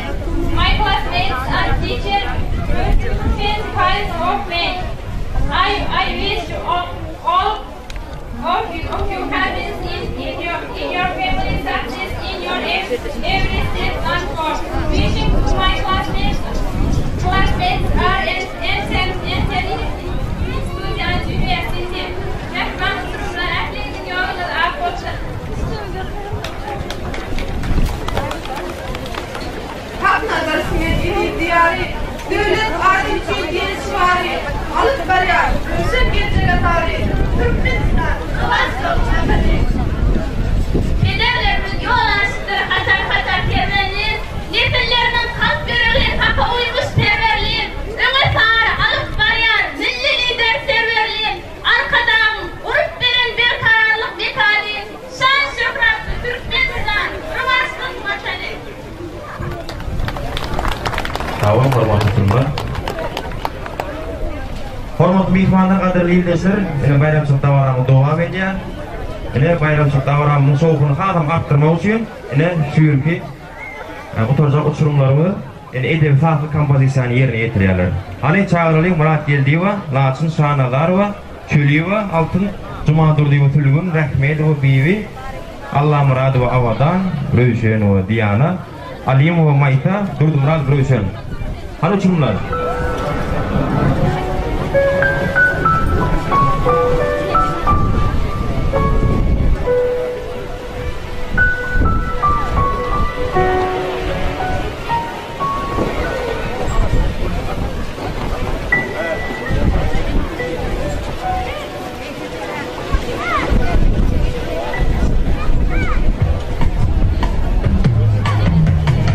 my classmates and teacher kind of me. I, I wish all, all of you, of you happiness in, in, your, in your family, success in your every, every step and work. Wishing to my classmates, classmates are and, and, and, Student University. Mähriban uçurymlar, ähliňiziň ýoluňyz ak bolsun! Hak nazar siňen eziz Diýary, Döwlet ady üçin diýen şygary alyp barýar röwşen geljege sary Türkmenistan, rowaçlygyň Watany! Pederlerimiz ýol açypdyr hatar-hatar kerwenli, Nesilleriniň kalp ýüregi haka uýmuş serwerli, Öňe sary alyp barýar Milli Lider serwerli, Arkadagyň gurup beren berkararlyk mekany, Şan-şöhratly Türkmenistan, rowaçlygyň Watany! Sag boluň hormatly oturymlar. Hormatly myhmanlar, gadyrly ildeşler, ine baýramçylyk dabaramyz dowam edýär. Ine baýramçylyk dabaramyzyň şowhunyny hasam artdyrmak üçin ine şu ýylky gutarjak uçurymlarymyz ine edebi-sazly kompozisiýany ýerine ýetirýärler. Hany çagyralyň Myrat Geldiýewa, Laçyn Şanazarowa, Çöliýewa, Altyn Jumadurdyýewa Sülgün, Rahmedowa Bibi, Allamyradowa Abadan, Röwşenowa Diana, Alymowa Maýsa, Durdymyradow Röwşen. Hany uçurymlar?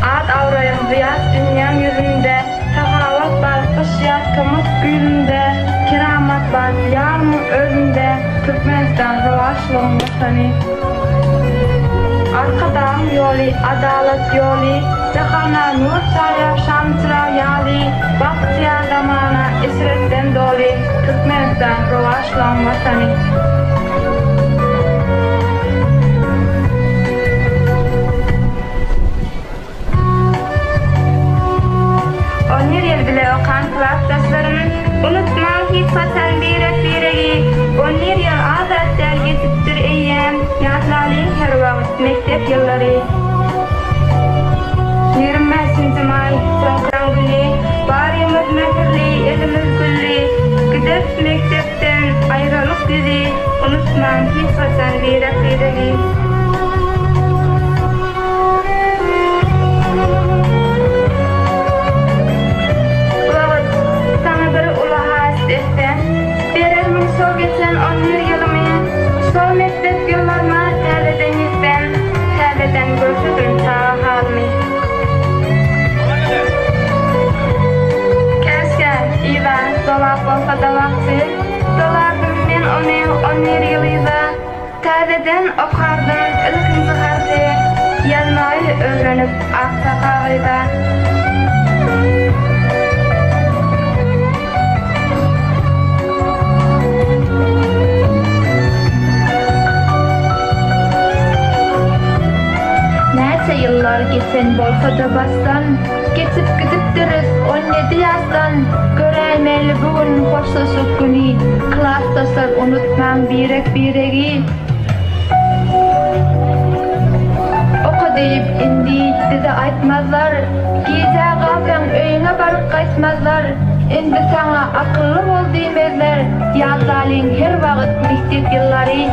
At-abraýyň zyýat dünýäň ýüzünde, Sahawat bar gyş ýaz tomus güýzünde, Keramat bar Diýarymyň özünde, Türkmenistan rowaçlygyň Watany. Arkadagyň ýoly, adalat ýoly, Jahana nur çaýar şamçyrag ýaly, Bagtyýar zamana eşretden doly, Türkmenistan rowaçlygyň Watany. On bir ýyl bile okan klasdaşlarym, Unutmaň hiç haçan birek-biregi. On bir ýyl az zat däl geçipdir eýýäm, Ýatlalyň her wagt mekdep ýyllary. 25-nji. Unutmaň hiç haçan birek-biregi. Wagt, saňa bir uly haýyşt etsem, Berermiň şol geçen on bir ýylymy, Şol mekdep ýyllaryma täzeden ýetsem, Täzeden görsedim çaga halymy. Käşgä, yza dolap bolsa-da wagty, Dolardym men ony on bir ýyl yza. Täzeden okardym ilkinji harpy, Ýazmagy öwrenip akja kagyza. Näçe ýyllar geçen bolsa-da başdan, Geçip gidipdiris 17 ýaşdan, Göräýmeli bu gün hoşlaşyk güni, Klasdaşlar unutmaň birek-biregi. Oka diýip indi bize aýtmazlar, Gijä galsaň öýüňe baryp gaýtmazlar, Indi saňa akylly bol diýmezler, Ýatlalyň her wagt mekdep ýyllary.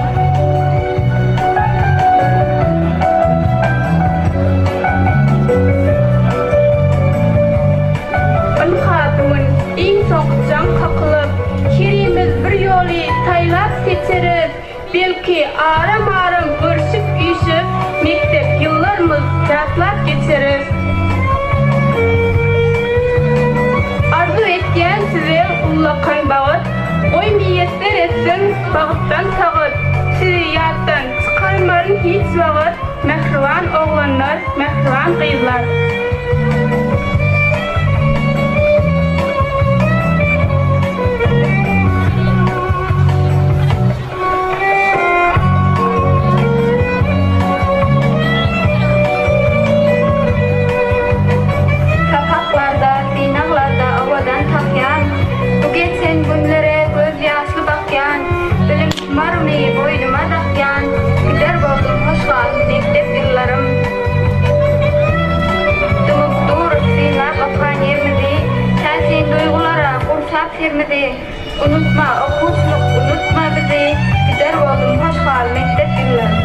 Ynha, bu gün iň soňky jaň kakylyp, herimiz bir ýoly saýlap seçeris. Belki, aram-aram görşüp-üýşüp, mekdep ýyllarymyz ýatlap geçeris. Arzuw etýän size ullakan bagt, Goý miýesser etsin bagtdan tagyt. Sizi ýatdan çykarmaryn hiç wagt, Mähriban oglanlar, mähriban gyzlar. Sapaklarda, synaglarda owadan tapýan, Bu geçen günlere göz ýaşly bakýan, Bilim tumarymy boýnuma dakýan, Gider boldum hoş gal, mekdep ýyllarym. Dymyp durus synlap okan ýerimizi, Täsin duýgulara gursap serimizi, Unutma, okuwçylyk, unutma bizi, Gider boldum, hoş gal, mekdep ýyllarym.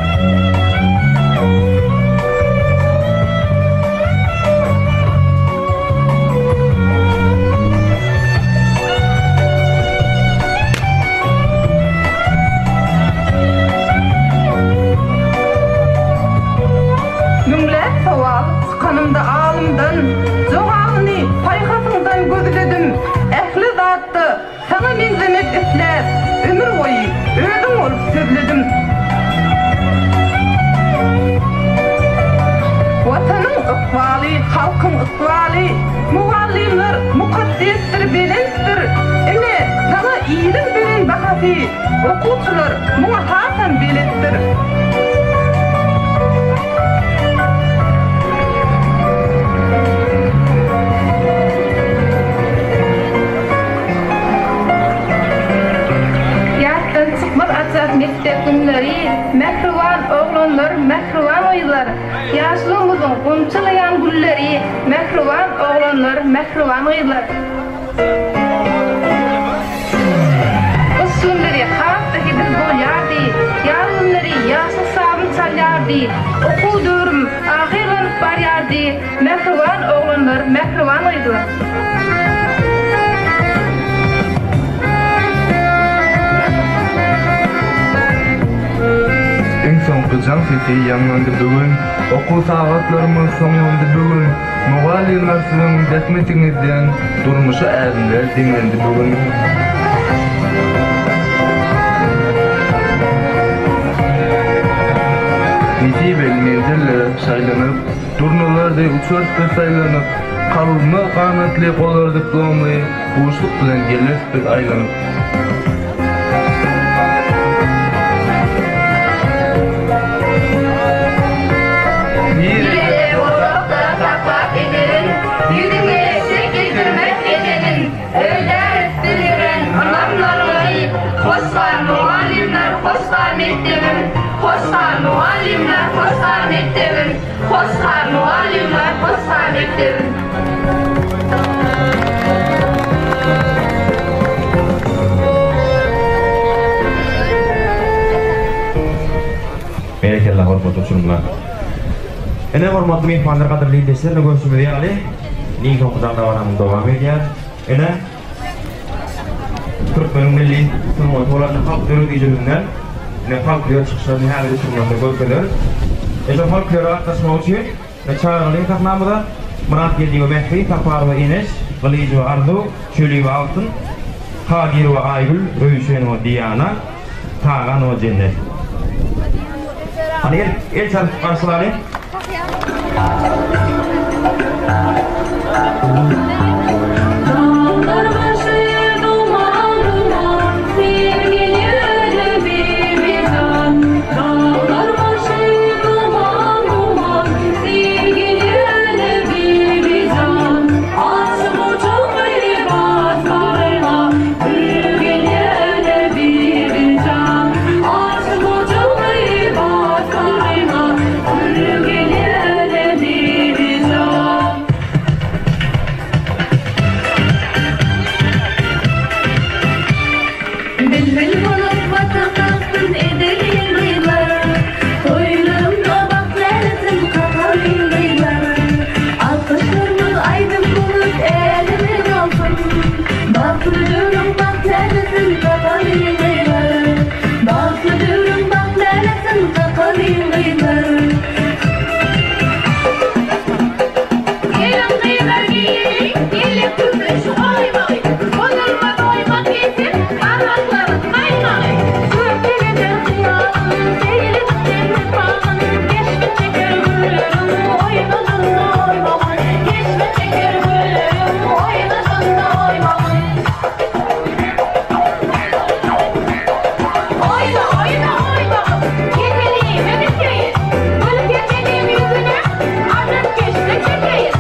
Müňläp sowal çykanymda alymdan, Jogabyny paýhasyňdan gözledim. Ähli zatda saňa meňzemek isläp, Ömür boýy özüň bolup sözledim. Watanyň ykbaly, halkyň ykbaly, Mugallymlar mukaddesdir, belentdir. Ine, saňa iliň beren bahasy, Okuwçylar muňa hasam beletdir. Ýatdan çykmaz ajap mekdep günleri, Mähriban oglanlar, mähriban gyzlar, Ýaşlygymyzyň gunçalaýan gülleri, Mähriban oglanlar, mähriban gyzlar. Gyş günleri has-da hezil bolýardy, Ýaz günleri ýaşlyk sazyn çalýardy, Okuw döwrüm ahyrlanyp barýardy, Mähriban oglanlar, mähriban gyzlar. Iň soňky jaň sesi ýaňlandy bu gün, Okuw sagatlarymyz soňlandy bu gün. Mugallymlar siziň zähmetiňizden durmuşa ädimler deňlendi bu gün. Nesibeli menzillere şaýlanyp, Durnalar deý uçarys biz saýlanyp, Kalbymyz ganatly, golar diplomly, Buşluk bilen geleris biz aýlanyp. Nirede bolsak-da saklap edebin, Ýüzüňe şek ýetirmez edebiň. Öldäris biz beren ynamlaryňy, Hoş gal, mugallymlar, hoş gal, mekdebim! Hoş gal, mugallymlar, hoş gal, mekdebim! Hoş gal, mugallymlar, hoş gal, mekdebim! hormatly uçurymlar. Ine hormatly myhmanlar gadyrly ildeşler ine görşümiz ýaly iň soňky jaň dabaramyz dowam edýär. Ine türkmeniň milli sungaty bolan halk döredijiliginden ine folklor çykyşlaryny häzir uçurymlarda görkezeris. E şol folklora gatnaşmak üçin ine çagyrylyň sahnamyza Myratgeldiýewa Mähri, Saparowa Eneş, Gylyjowa Arzuw, Çöliýewa Altyn, Kadyrowa Aýgül, Röwşenowa Diýana, Taganowa Jennet. Hany gel, el çalyp garşylalyň. Daglar başy duman-duman, Sil gelýär Bibijan. Daglar başy duman-duman, Sil gelýär Bibijan. Açyp ojagy bas bagryma, Gül gelýär Bibijan. Açyp ojagy bas bagryma, Gül gelýär Bibijan. Bilbil bolup Watan kalksyn edeliň gyzlar. Toýlarymda bagt lälesin kakalyň gyzlar. Alkyşlarymyz aýdym bolup äleme galsyn. Bagtly döwrüň bagt lälesin kakalyň gyzlar. Bagtly döwrüň bagt lälesin kakalyň gyzlar. Geliň gyzlar geýeliň, gelek kürte şu gaýmagy. Bozulmaz oýmak ýetim, barmaklaryň gaýmagy. Körpeleder hyýalyn, seýil etseň wepagyn, Keşbi çeker gülleriň, oýnadanda oýmagyn. Keşbi çeker gülleriň, oýnadanda oýmagyn. Oýna, oýna, oýmagyn, ýekelime biteýin. Gülke meniň ýüzüne, ajap keşde çekeýin.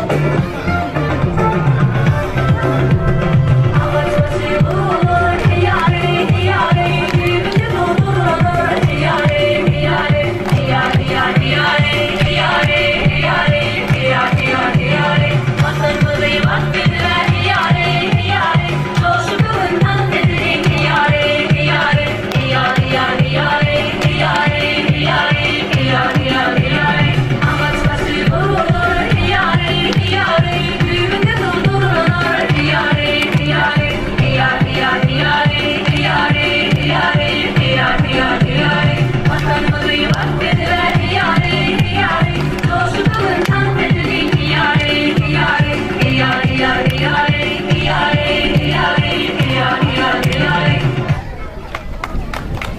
Agaç başy gurar, heýary, heýary, Düýbünde durdurlar, heýary, heýary, Heýa, heýa, heýary, heýary, heýary, Heýa, heýa, heýary, Watanymyzy wasp ediber, heýary, heýary, Joşup bu gün tans edeliň, heýary, heýary, Heýa, heýa, heýary, heýary, heýary, Heýa, heýa, heýary, Agaç başy gurar, heýary, heýary, Düýbünde durdurlar, heýary, heýary, Heýa, heýa, heýary, heýary, heýary, Heýa, heýa, heýary, Watanymyzy wasp ediber, heýary, heýary, Joşup bu gün tans edeliň, heýary, heýary, Heýa, heýa, heýary, heýary, heýary, Heýa, heýa, heýary.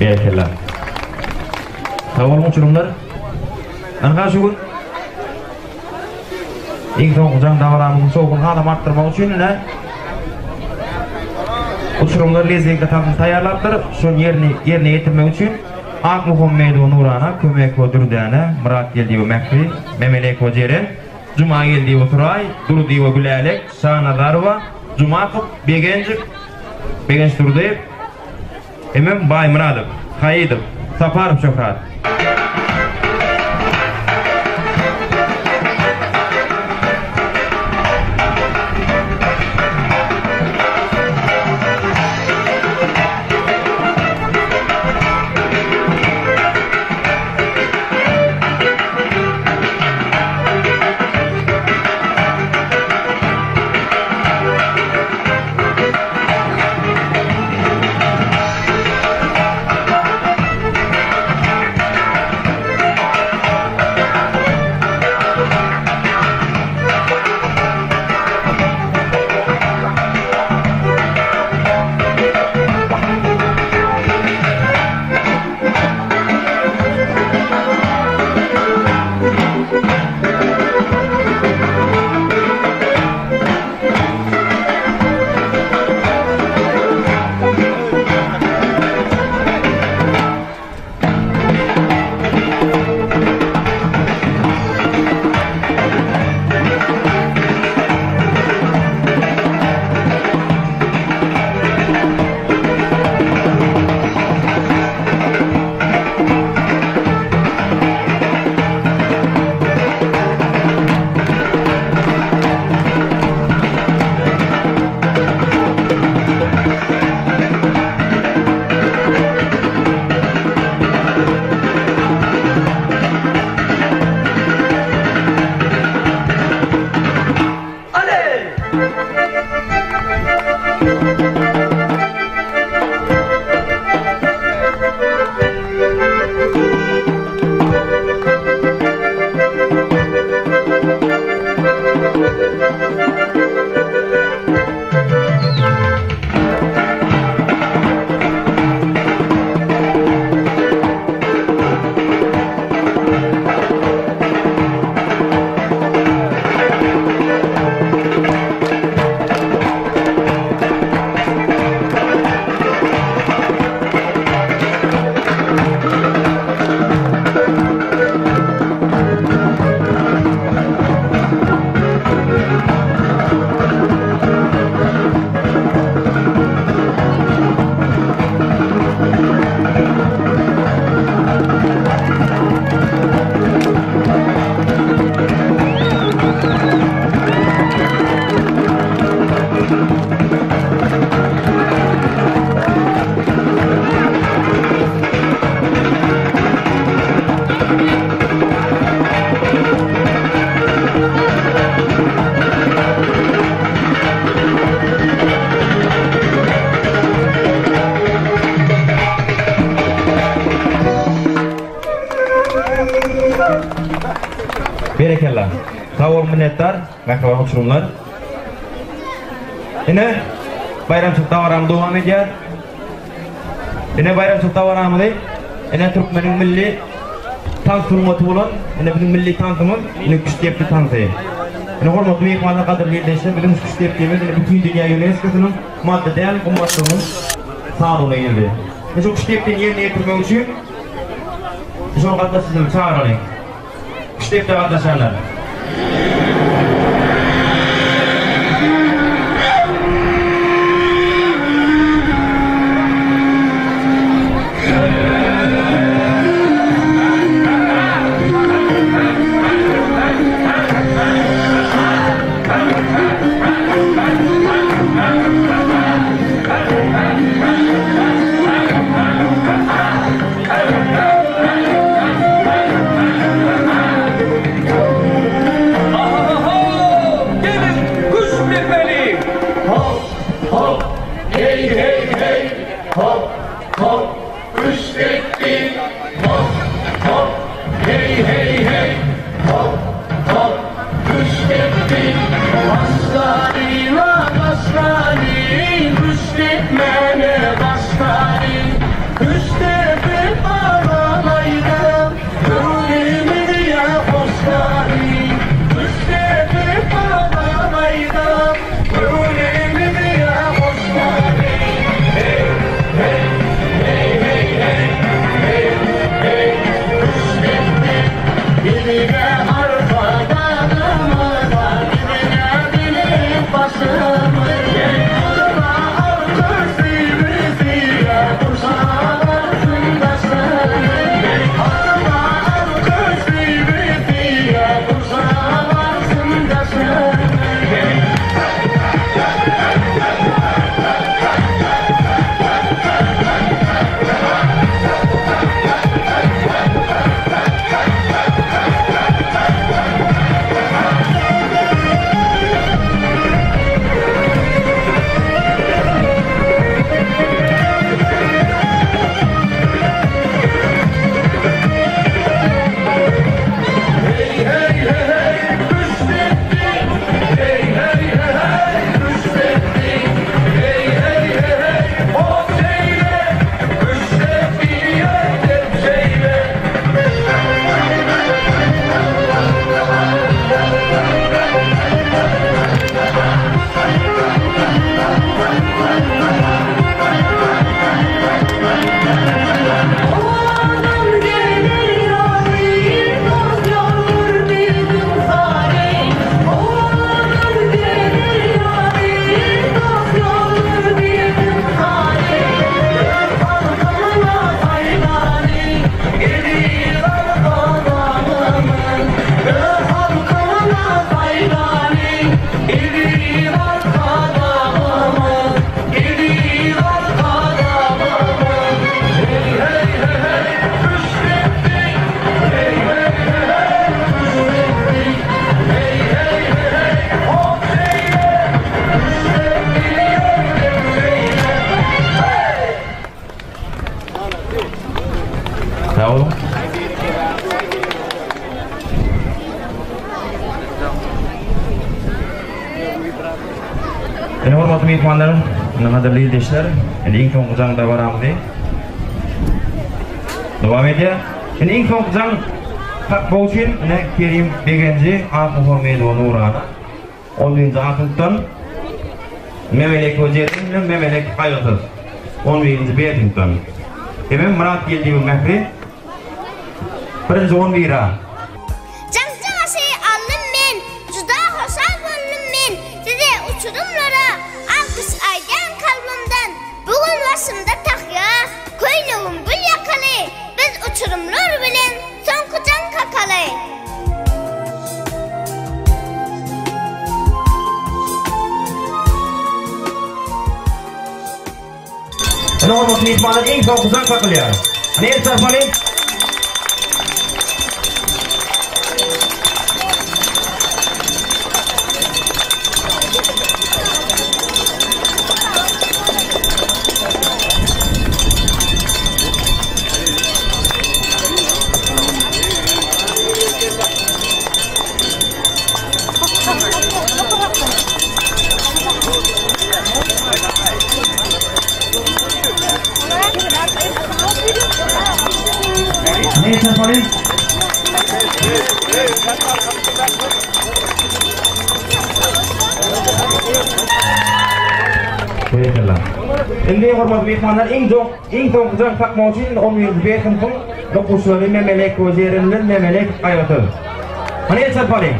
Berekella. Sag boluň uçurymlar. Ynha şu gün iň soňky jaň dabaramyzyň şowhuny hasam artdyrmak üçin ine uçurymlar lezginka tansyny taýýarlapdyr. Şony ýerine ýerine ýetirmek üçin Akmuhammedowa Nurana, Kömekowa Dürdäne, Myratgeldiýewa Mähri, Memelekowa Jeren, Jumageldiýewa Suraý, Durdyýewa Gülälek, Şanazarowa, Jumakow, Begenjik, Begenç Durdyýew, Hemem Baýmyradow, Haýydow, Saparow Şöhrat. Berekella. Sag boluň minnetdar, mähriban uçurymlar. Ine, baýramçylyk dabaramyz dowam edýär. Ine baýramçylyk dabaramyzy ine türkmeniň milli tans sungaty bolan ine biziň milli tansymyz ine küştdepdi tansy. Ine hormatly myhmanlar, gadyrly ildeşler, biziň şu küştdepdimiz ine bütin dünýä ÝUNESKO-synyň maddy däl gymmatlygynyň sanawyna girdi. Ine şu küştdepdini ýerine ýetirmek üçin şol gatnaşyjylary çagyralyň. Küştdepdä gatnaşanlar. Geliň, küşt depeli! Hop, hop, heý, heý, heý, hop, hop, küşt depdi. Hop, hop, heý, heý, heý, hop, hop, küşt depdi. Başlalyň-a, başlalyň, küşt depmäne başlalyň. Küşt depip baralaýda, Göwnümizi ýa hoşlalyň. Küşt depip baralaýda, Göwnümizi ýa hoşlalyň. Heý, heý, heý, heý, heý, heý, heý, küşt depdi. Biziň-ä Arkadagymyza, biziň-ä belent başymyz. Halyma alkyş söýgüsi-ä gurşap alsyn daşyny. Halyma alkyş söýgüsi-ä gurşap alsyn daşyny. Sag boluň. Ine hormatly myhmanlar, ine gadyrly ildeşler, indi iň soňky jaň dabaramyzy dowam edýär. Indi iň soňky jaň kakmak üçin ine Kerim Begenji, Ak Muhammedowa Nurana, on birinji A synpdan Memelek we Jerim bilen Memelek Gaýgysyz, on birinji B synpdan. Hemem Myrat Geldiýew Mähri, birinji on bir A. Jaňçy başy aldym men, Juda hoşal boldum men, Size uçurymlara Alkyş aýdýan kalbymdan. Bu gün başymda tahýa, Köýnegim gül ýakaly, Biz uçurymlar bilen Soňky jaň kakaly. Ine hormatly myhmanlar iň soňky jaň kakylýar. Hany el çarpalyň. Indi hormatly myhmanlar iň soň iň soňky jaň kakmak üçin 11-nji B synpyň okuwçylary Memelek we Jeren bilen Memelek Gaýgysyz. Hany el çarpalyň.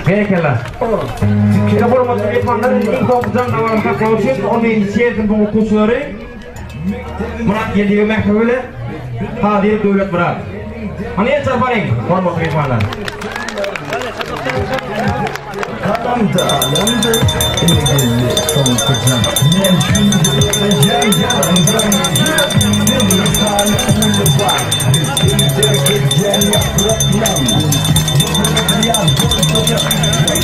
Berekella. Ine hormatly myhmanlar, indi iň soňky jaň dabarasy saklamak üçin 11-nji C synpyň okuwçylary Myrat Geldiýew Mähri bilen Kadyr Döwletmyrat. Hany el çarpalyň, hormatly myhmanlar. Galamda alamda Ine geldi soňky jaň Men şindi öleceğim yalandan Yüreğimde bir tane uly bar Seni terk edeceğim yapraklam Yaz boyunca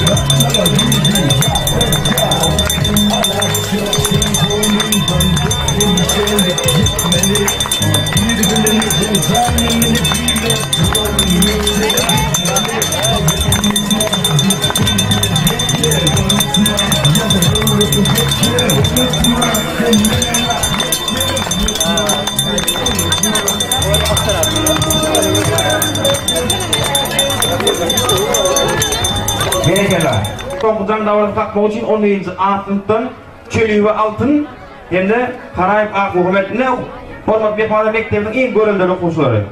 Yapraklara güldü yapraklar Alaç yok senin koynundan Endişelenip gitmeli Bir bilemeyeceğim zalimini bile Berekella. Soňky jaň dabarasy kakmak üçin 11-nji A synpdan Çöliýewa Altyn hem-de Haraýew Akmuhammet ine hormatly myhmanlar mekdebiniň iň göreldeli okuwçylary.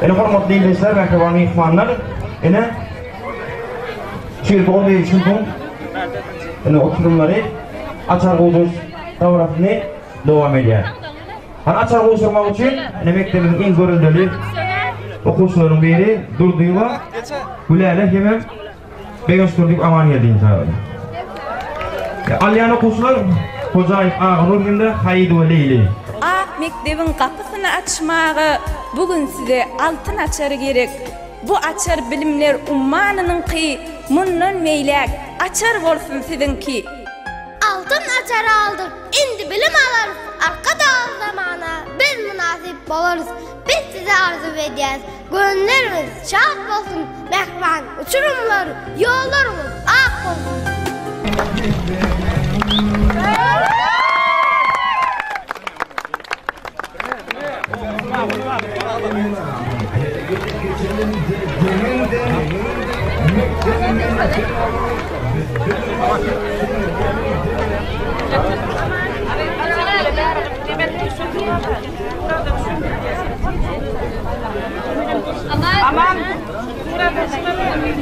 Ine hormatly ildeşler, mähriban myhmanlar, ine şu ýylky 11 synpyň ine oturymlary açar gowşuryş dabarasyny dowam edýär. Hany açar gowşurmak üçin ine mekdebimiziň iň göreldeli okuwçylarynyň biri Durdyýewa Gülälek hemem Begenç Durdyýew Amangeldi çagyrýar. Alýan okuwçylar Hojaýew Aganur hem-de Haýydowa Leýli. Ak mekdebiň gapysyny açmaga bu gün size altyn açar gerek. Bu açar bilimler ummanynyňky, mundan beýläk açar bolsun siziňki. Altyn açary aldyk, indi bilim alarys, Arkadag zamana biz mynasyp bolarys. Biz size arzuw edýäris, göwünleriňiz şat bolsun, mähriban uçurymlar, ýollaryňyz ak bolsun!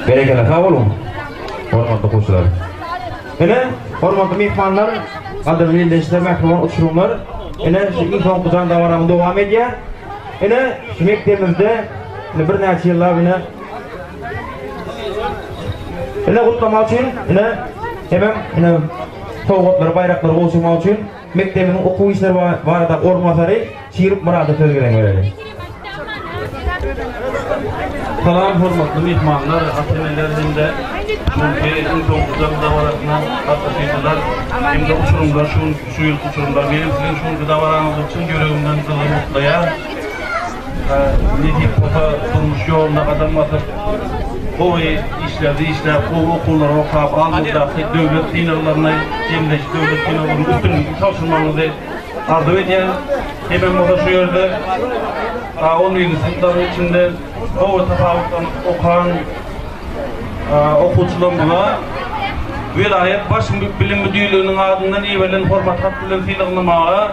Berekella sag boluň. Hormatly okuwçylar. Ine, hormatly myhmanlar, gadyrly ildeşler, mähriban uçurymlar. Ine, şu iň soňky jan dabaramyz dowam edýär. Ine, şu mekdebimizde ine birnäçe ýyllap ine Ine gutlamak üçin, ine hemem ine sowgatlary, baýraklary gowşurmak üçin mekdebimiziň okuw işleri barada orunbasary Şirip Myrada söz gezegini bereli. Salam hormatly myhmanlar, ata-eneler hem-de şu günki iň soňky jaň dabarasyna gatnaşyjylar hem-de uçurymlar, şu gün şu ýylky uçurymlar. Menem siziň şu günki dabaraňyzy çyn ýüregimden gyzgyn gutlaýan. Nesip bolsa durmuş ýoluna gadam basyp, gowy işlerde işläp, gowy okuwlary okap, aldyňyzdaky döwlet synaglaryny, jemleýji döwlet synaglaryny üstünlikli tabşyrmagyňyzy arzuw edýän. Hemem bolsa şu ýerde on birinji synplaryň içinde gowy tapawutlanyp okan okuwçylarymyza welaýat Baş bilim müdirliginiň adyndan iberilen hormat hat bilen sylaglamaga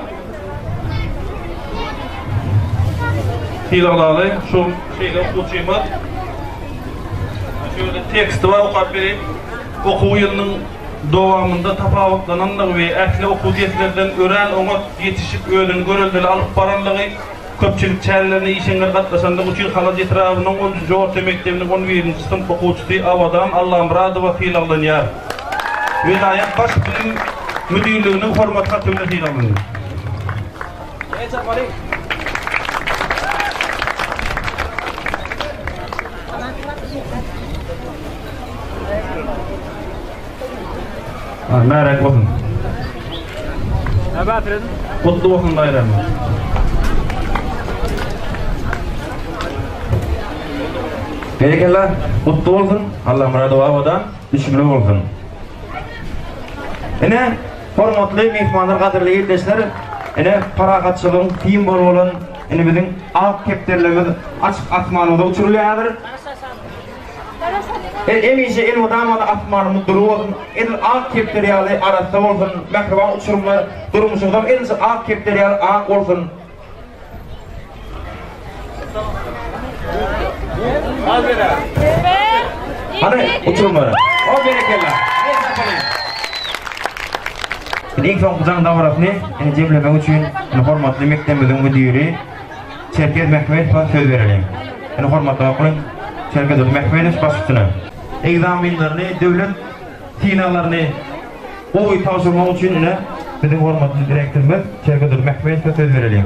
sylaglaly. Şu şeýle okuwçymyz şu ýerde teksti bar okap bereýin. Okuw ýylynyň dowamynda tapawutlanandygy we ähli okuw derslerden örän oňat ýetişip özüni göreldeli alyp baranlygy Köpçülik çärelerine işeňňir gatnaşandygy üçin Halaç etrabynyň onunjy orta mekdebiniň on birinji synp okuwçysy Abadan Allamyradowa sylaglanýar. Welaýat Baş bilim müdirliginiň Hormat haty bilen sylaglanýar. Märek bolsun. Gutly bolsun baýramyň. Berekella, gutly bolsun. Allamyradowa Abadan düşümli bolsun. Ine, hormatly myhmanlar, gadyrly ildeşler, ine parahatçylygyň simwoly bolan ine biziň ak kepderilerimiz açyk asmanymyza uçurylýar häzir. Hemişe elmydama-da asmanymyz dury bolsun, edil ak kepderi ýaly arassa bolsun, mähriban uçurymlar, durmuşyňyzam edil şu ak kepderi ýaly ak bolsun. Hany, uçurymlar. O, berekella. Indi iň soňky jaň dabarasyny indi jemlemek üçin indi hormatly mekdebimiziň müdiri Çerkez Mehmedowa söz bereliň. Indi hormatly okalyň. Çerkez Mehmedow baş üstüne. Ekzamenlerini, döwlet synaglaryny gowy tabşyrmak üçin ine biziň hormatly direktorymyz Çerkez Mehmedowa söz bereliň.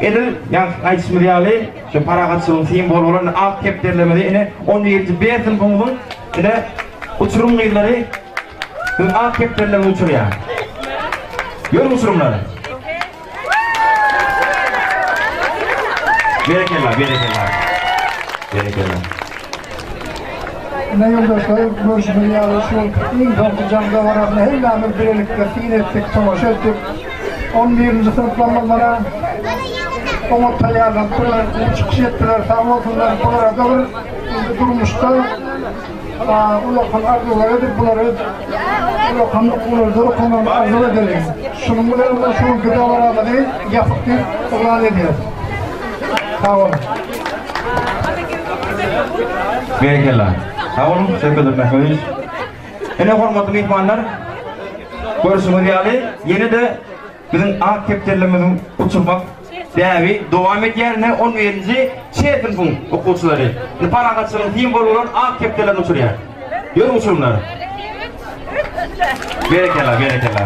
Edil ýaňky aýdyşymyz ýaly, şu parahatçylygyň simwoly bolan ak kepderilerimizi ine on birinji B synpymyzyň ine uçurym gyzlary biziň ak kepderilerimizi uçurýar. Ýörüň uçurymlar. Berekella, berekella. Berekella. Ine ýoldaşlar, görşümiz ýaly şu iň soňky jaň dabarasyna hemmämiz bilelikde syn etdik, tomaşa etdik. On birinji synplarymyz mana oňat taýýarlanypdyrlar, gowy çykyş etdiler, sag bolsunlar. Bulara-da bir indi durmuşda Ulakan arzuwlar edip bulary ulakan okuwlarda okamagyny arzuw edeliň. Şunuň bilen biz şu günki dabaramyzy ýapyk diýip yglan edýäs. Sag boluň. Berekella. Sag boluň, Şöwket Mähriýewiç. Ine hormatly myhmanlar, görşüňiz ýaly, ýene-de Biziň ak kepderilerimiziň uçurmak däbi dowam edýär. Ine, on birinji Ç synpyň okuwçylary indi parahatçylygyň simwoly bolan ak kepderilerini uçurýar. Ýörüň uçurymlar. Berekella, berekella.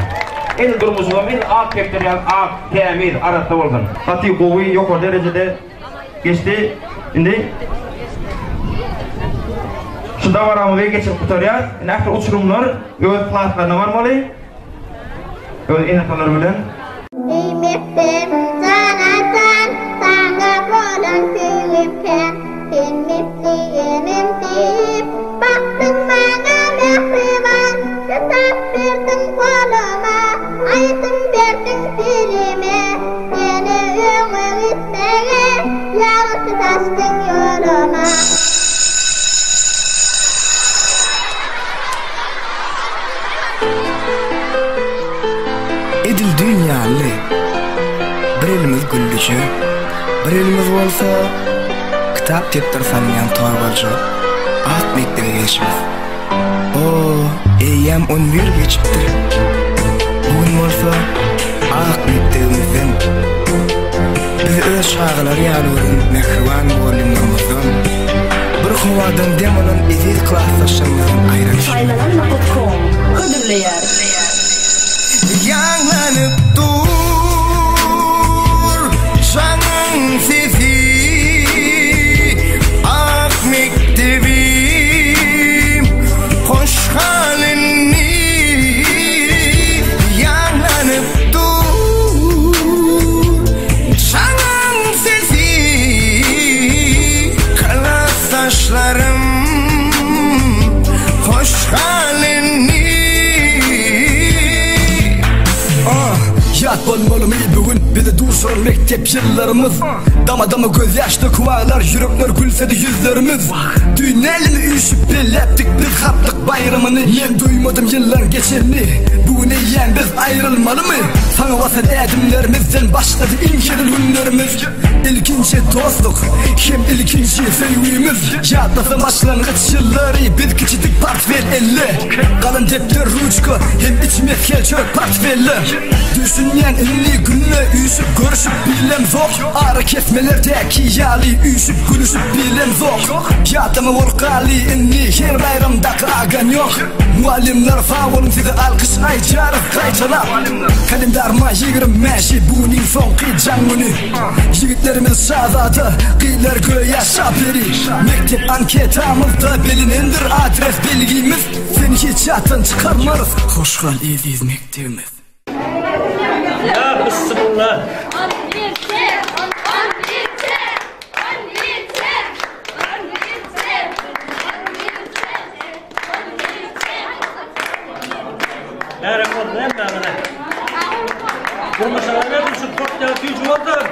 Edil durmuşyňyzam edil ak kepderi ýaly ak, tämiz, arassa bolsun. Gaty gowy, ýokary derejede geçdi. Indi şu dabaramyzy geçirip gutarýas. Indi ähli uçurymlar öz klaslaryna barmaly. Öz ene-atalary bilen. Eý mekdebim jana-jan, Saňa bolan söýgim kän. Sen mesligimim diýip, Bakdyň maňa mähriban. Kitap berdiň goluma, Aýdym berdiň dilime. Ýene öňe gitmege, Ýagty saçdyň ýoluma. Edil düýn ýaly, bir elimiz güllüje, bir elimiz bolsa kitap-depder salynýan torbaljyk ak mekdebe gelşimiz. O, eýýäm on bir geçipdir. Bu gün bolsa ak mekdebimizden, bizi öz çagalary ýaly gören mähriban mugallymlarymyzdan, bir howadan dem alan eziz klasdaşlarymyzdan aýra düşmek. Saýlanan nokot hödürleýär. Ýaňlanyp dur jaňyň sesi Ak mekdebim hoş gal indi Ýaňlanyp dur jaňyň sesi. Bizi duşuran mekdep ýyllarymyz. Dama-dama gözýaş döküp aglar ýürekler gülsedi ýüzlerimiz. Düýn älemi üýşüp belläpdik biz harplyk baýramyny. Men duýmadym ýyllaň geçenini, bu gün eýýäm biz aýrylmalymy? Saňa basan ädimlerimizden başlady iň hezil günlerimiz. Ilkinji dostluk hem ilkinji söýgimiz. Ýatlasam başlangyç ýyllary biz kiçidik portfel elle. Galam depder ruçka hem içi mesgel çörek portfelle. Düşünýän indi günde üýşüp görüşüp bilemzok. Ara kesmelerdäki ýaly üýşüp gülüşip bilemzok. Ýatlama bolup galdy indi her baýramdaky aganýok. Mugallymlar sag boluň size alkyş aýdýarys gaýtalap. Kalendaryma 25-i bu gün iň soňky jaň güni. Ýigitlerimiz şazada, gyzlar göýä şaperi. Mekdep anketamyzda bilinendir adres belgimiz. Seni hiç ýatdan çykarmarys. Hoş gal eziz mekdebimiz. Ya bismillah. Bärek bolsun hemmäňize. Durmuşyňyza bersin şu tort ýaly süýji bolsun.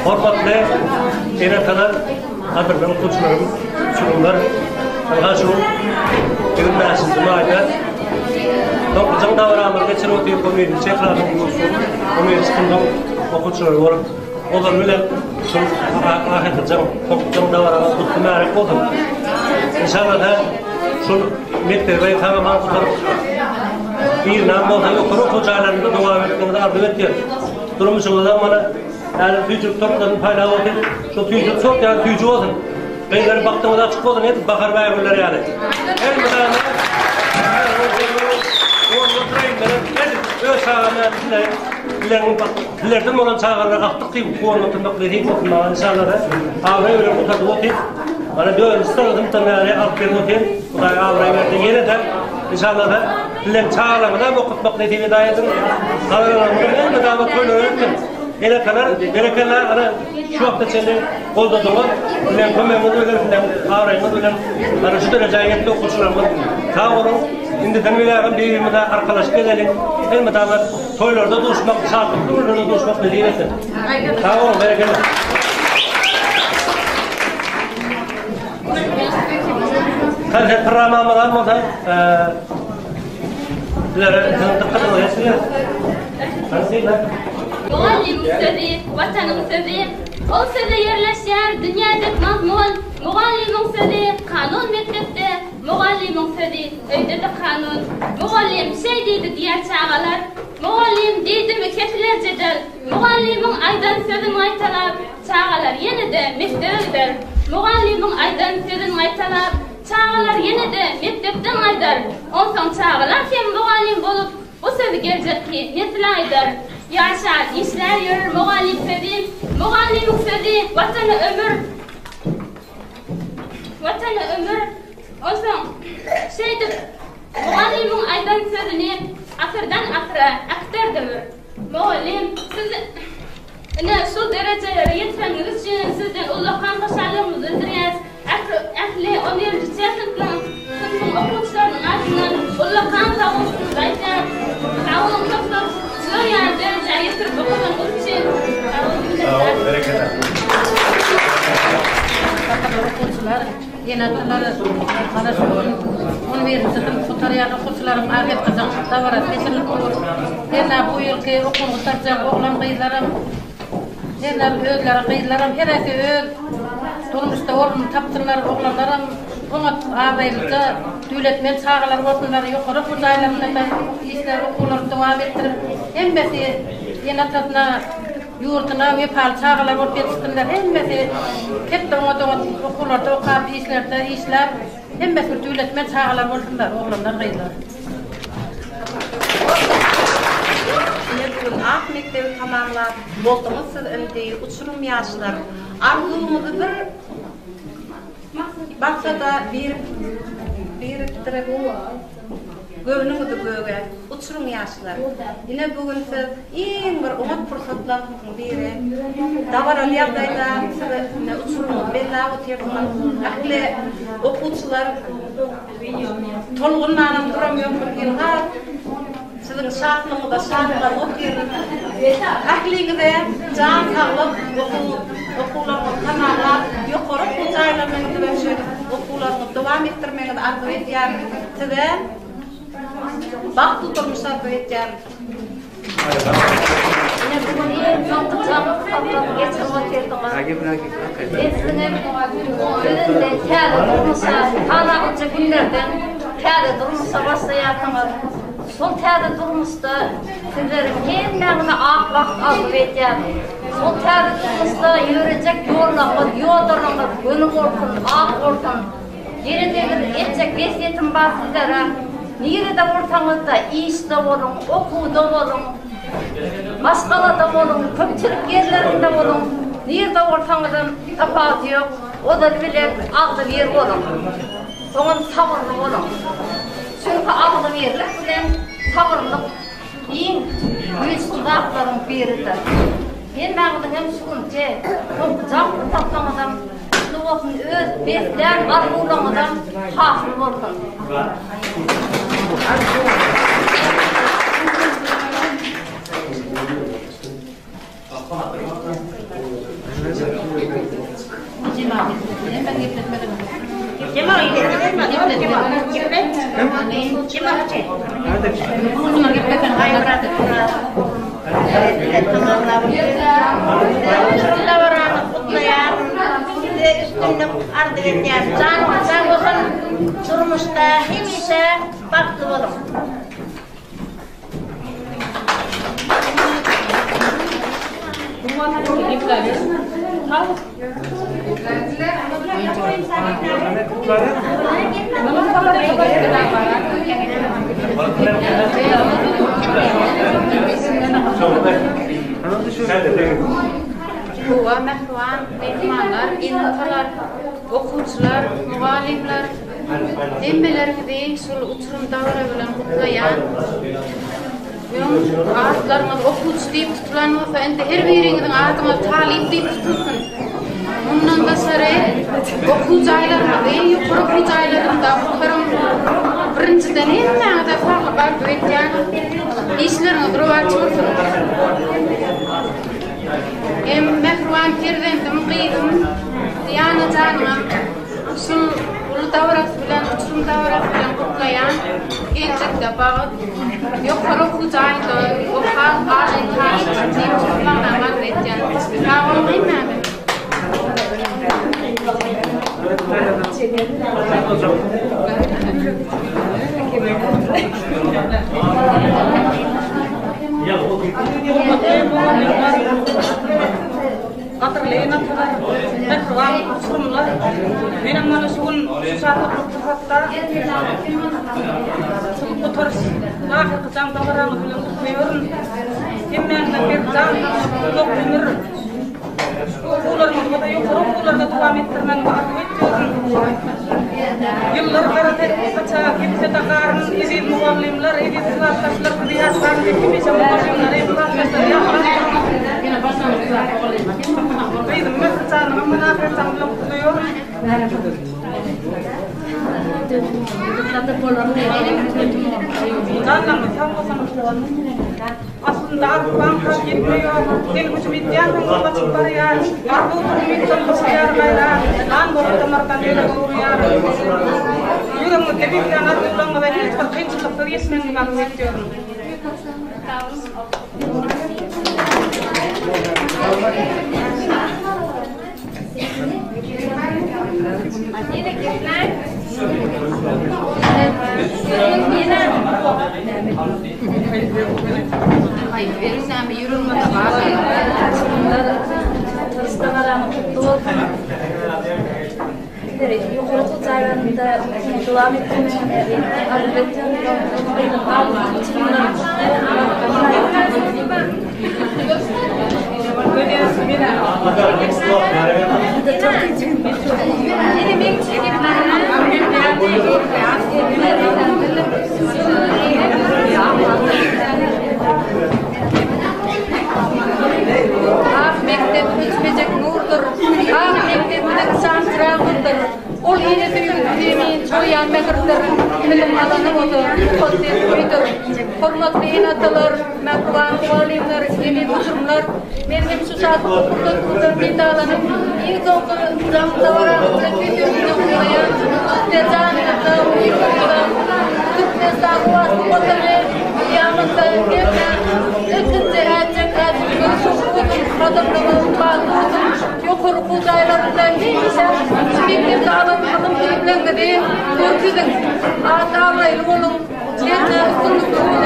Hormatly ene-atalar, gadyrly okuwçylarym, uçurymlar, ynha şu 25-nji maýda Dokuzjyň dabaramyzy geçirip otyrys on birinji etrabyň on birinji synpyň okuwçylary bolup, olar bilen şol ahyrky jaň, soňky jaň dabaramyz gutly mübärek bolsun. Inşallah şol mekdebe sag-aman gutaryp, yzynam bolsa ýokary okuw jaýlarynda dowam etmegiňizi arzuw etýäris. Durmuşyňyzda mana häzir süýjülik tortlaryny paýlap otyrys. Şol süýjülik tort ýaly süýji bolsun. Gyzlar bagtyňyz açyk bolsun edil bahar bägülleri ýaly. Elmydama öz çagam ýaly sizler bilen sizlerden bolan çagalara gapdyk diýip guwanyp oturmak nesip bolsun maňa inşallah abraý bilen gutardyp otyr. Mana dördünji synpdan bäri alyp gelip otyr. Hudaý abraý berdi ýene-de inşallah sizleň çagalaryňyzam okatmak nesip edaýsyn. Çagalaryňyz elmydama toýlara gitsin. Ene-atalar berekella ana şu wagta çenli goldadyňyz, bilen kömegiňiz bilen, bilen abraýyňyz bilen mana şu derejä ýetdi okuwçylarymyz. Sag boluň. Indiden beýlägem bir-birimize arkalaşyp gezeliň. Elmydama toýlarda duşmak, şatlykly günlerde duşmak nesip etsin. Sag boluň, berekella. Konsert programmamyz bar bolsa, sizlere siziň dykgatyňyza ýetirýäris. Mugallymyň sözi, Watanyň sözi, Ol sözde ýerleşýär dünýädek mazmun. Mugallymyň sözi, kanun mekdepde, Mugallymyň sözi, öýde-de kanun. Mugallym şeý diýdi diýer çagalar, Mugallym diýdimi kesiler jedel. Mugallymyň aýdan sözün gaýtalap, Çagalar ýene-de mekdebe gider. Mugallymyň aýdan sözün gaýtalap, Çagalar ýene-de mekdepden gaýdar. Onsoň çagalar hem mugallym bolup, Bu sözi geljekki nesile aýdar. Ýaşar, işlär ýörür mugallym sözi, Mugallymyň sözi Watana ömür, Watana ömür. Onsoň şeýdip, mugallymyň aýdan sözüni asyrdan asyra äkiter döwür. Mugallym, siz Ine, şul derejelere ýetireniňiz üçin sizden ullakan hoşallygymyzy bildirýäris. Ähli on birinji C synpynyň synpyň okuwçylarynyň adyndan ullakan sagbolsunymyzy aýdýarys. Sag boluň köp köp şular ýaly derejä ýetirip okadanyňyz üçin. Sag boluň minnetdar. Hormatly okuwçylar, ene-atalar, mana şu gün on birinji synpy gutarýan okuwçylaryň ahyrky jaň dabarasy geçirilip dur. Hernä bu ýylky okuwyny gutarjak oglan-gyzlaram, hernä özleri gyzlaram heresi öz durmuşda ornuny tapsynlar, oglanlaram oňat abraýlyja döwletmen çagalar bolsunlar, ýokary okuw jaýlarynda-da işler, okuwlaryny dowam etdirip, hemmesi ene-atasyna, ýurduna wepaly çagalar bolup ýetişsinler, hemmesi hep-de oňat-oňat okuwlarda okap, işlerde işläp, hemmesi bir döwletmen çagalar bolsunlar, oglanlar, gyzlar. Ine bu gün ak mekdebi tamamlap, bolduňyz siz indi uçurym ýaşlar. Arzuwyňyzy bir maksada birikdirip. Göwnüňizi göge uçuryň ýaşlar. Ine bu gün siz iň bir oňat pursatlaryňyzyň biri. Dabaraly ýagdaýda siz ine uçurymyňyzy belläp otyrsyňyz. Ähli okuwçylar tolgunmanam duram ýok bir hili has siziň şatlygyňyza şatlanyp otyryn. Ähliňize jan saglyk, okuw okuwlaryňyzy tamamlap, ýokary okuw jaýlaryna gidibem şeýdip okuwlaryňyzy dowam etdirmegiňizi arzuw edýärin. Size bagtly durmuş arzuw edýärin. Ine bu gün iň soňky jaň sapagyny geçirip otyrdyňyz. Men siziňem siziň-de täze durmuşa, sanaglyja günlerden täze durmuşa başlaýarsyňyz. Şol täze durmuşda sizleriň hemmäňize ak bagt arzuw edýän. Şol täze durmuşda ýörejek ýollaryňyz, ýodalaryňyz göni bolsun, ak bolsun. Ýene-de bir etjek wesýetim bar sizlere, nirede bolsaňyz-da, işde boluň, okuwda boluň, maşgalada boluň, köpçülik ýerlerinde boluň, nirde bolsaňyzam tapawudy ýok, ozaly bilen agzybir boluň. Soňam sabyrly boluň. Çünki agzybirlik bilen sabyrlyk iň güýçli zatlaryň biridir. Hemmäňiziň hem şu günki soňky jaň pursatlaryňyzam gutly bolsun, öz beslän arzuwlaryňyzam hasyl bolsun. Durmuşda hemişe bagtly boluň. Hawa, mähriban myhmanlar, ene-atalar, okuwçylar, mugallymlar, hemmeleriňizi şul uçurum dabara bilen gutlaýan. Öň atlaryňyz okuwçy diýip tutulan bolsa, indi her biriňiziň adyňyz talyp diýip tutulsyn. Mundan daşary okuw jaýlarymyzy, ýokary okuw jaýlarynda gutaryň. Birinjiden hemmäňize saglyk arzuw edýän. Işleriňiz rowaç bolsun. Hem mähriban perzendim, gyzym Diana janyňam şul uly dabarasy bilen, uçurum dabarasy bilen gutlaýan. Geljekde bagt, ýokary okuw jaýynda okap, alyň talyp diýip çykypmagyny arzuw edýän. Sag boluň hemmäňiz. Gadyrly ene-atalar, mähriban uçurymlar, menem mana şu gün şu şatlykly pursatda synp gutaryş ahyrky jaň dabaraňyz bilen gutlaýaryn. Hemmäňize berk jan saglyk, uzak ömür, Okuwlaryňyzy ýokary okuwlarda dowam etdirmegiňizi arzuw etýärin. Ýyllar gara saça ketse-de garyn, eziz mugallymlar, eziz klasdaşlar sizi ýatlan dek hemişe mugallymlary, klasdaşlary ýatlap duruň. Gyzym Mähri janymy mynasyp jaň bilen gutlaýaryn. Janlaryňyz sag bolsun. Aslynda arzuwlaň has ýetmeýär, Sen hüjüm edýärsiň ol gaçyp barýar, Arzuwdyr umytdan boşaýar gaýra, Gan bolup damardan ýürege urýar. Ýüregiňizde beslän arzuwlaryňyza hiç bir kynçylyksyz ýetmegiňizi arzuw edýärin. Ýokary okuw jaýlarynda okuwyny dowam etdirmegini arzuw edýän. Ak mekdep öçmejek nurdur, Ak mekdep biziň şan-çyragymyzdyr. Ol ene söýgüsi zemin çoýýan mähirdir, Bilim alany bolsa mukaddes öýdür. Hormatly ene-atalar, mähriban mugallymlar, eziz uçurymlar! Men hem şu şatlykly pursatymyzdan peýdalanyp, iň soňky jaň dabaramyz bilen tüýs ýüregimden gutlaýan. Sizler janyňyzda, ýurduňyzda, Türkmenistan rowaçlyk Watany Diýarymyzda hernä ilkinji ätjek ädimleriňiz şowly bolsun, gadamlaryňyz batly bolsun, ýokary okuw jaýlarynda hemişe şu mekdepde alan ylym-bilimleriňizi görkeziň, atly-abraýly boluň, hernä üstünlikli boluň.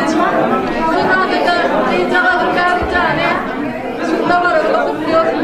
Şol sanda-da gyzjagazyň Bäbekjany şu dabarada gutluýarys.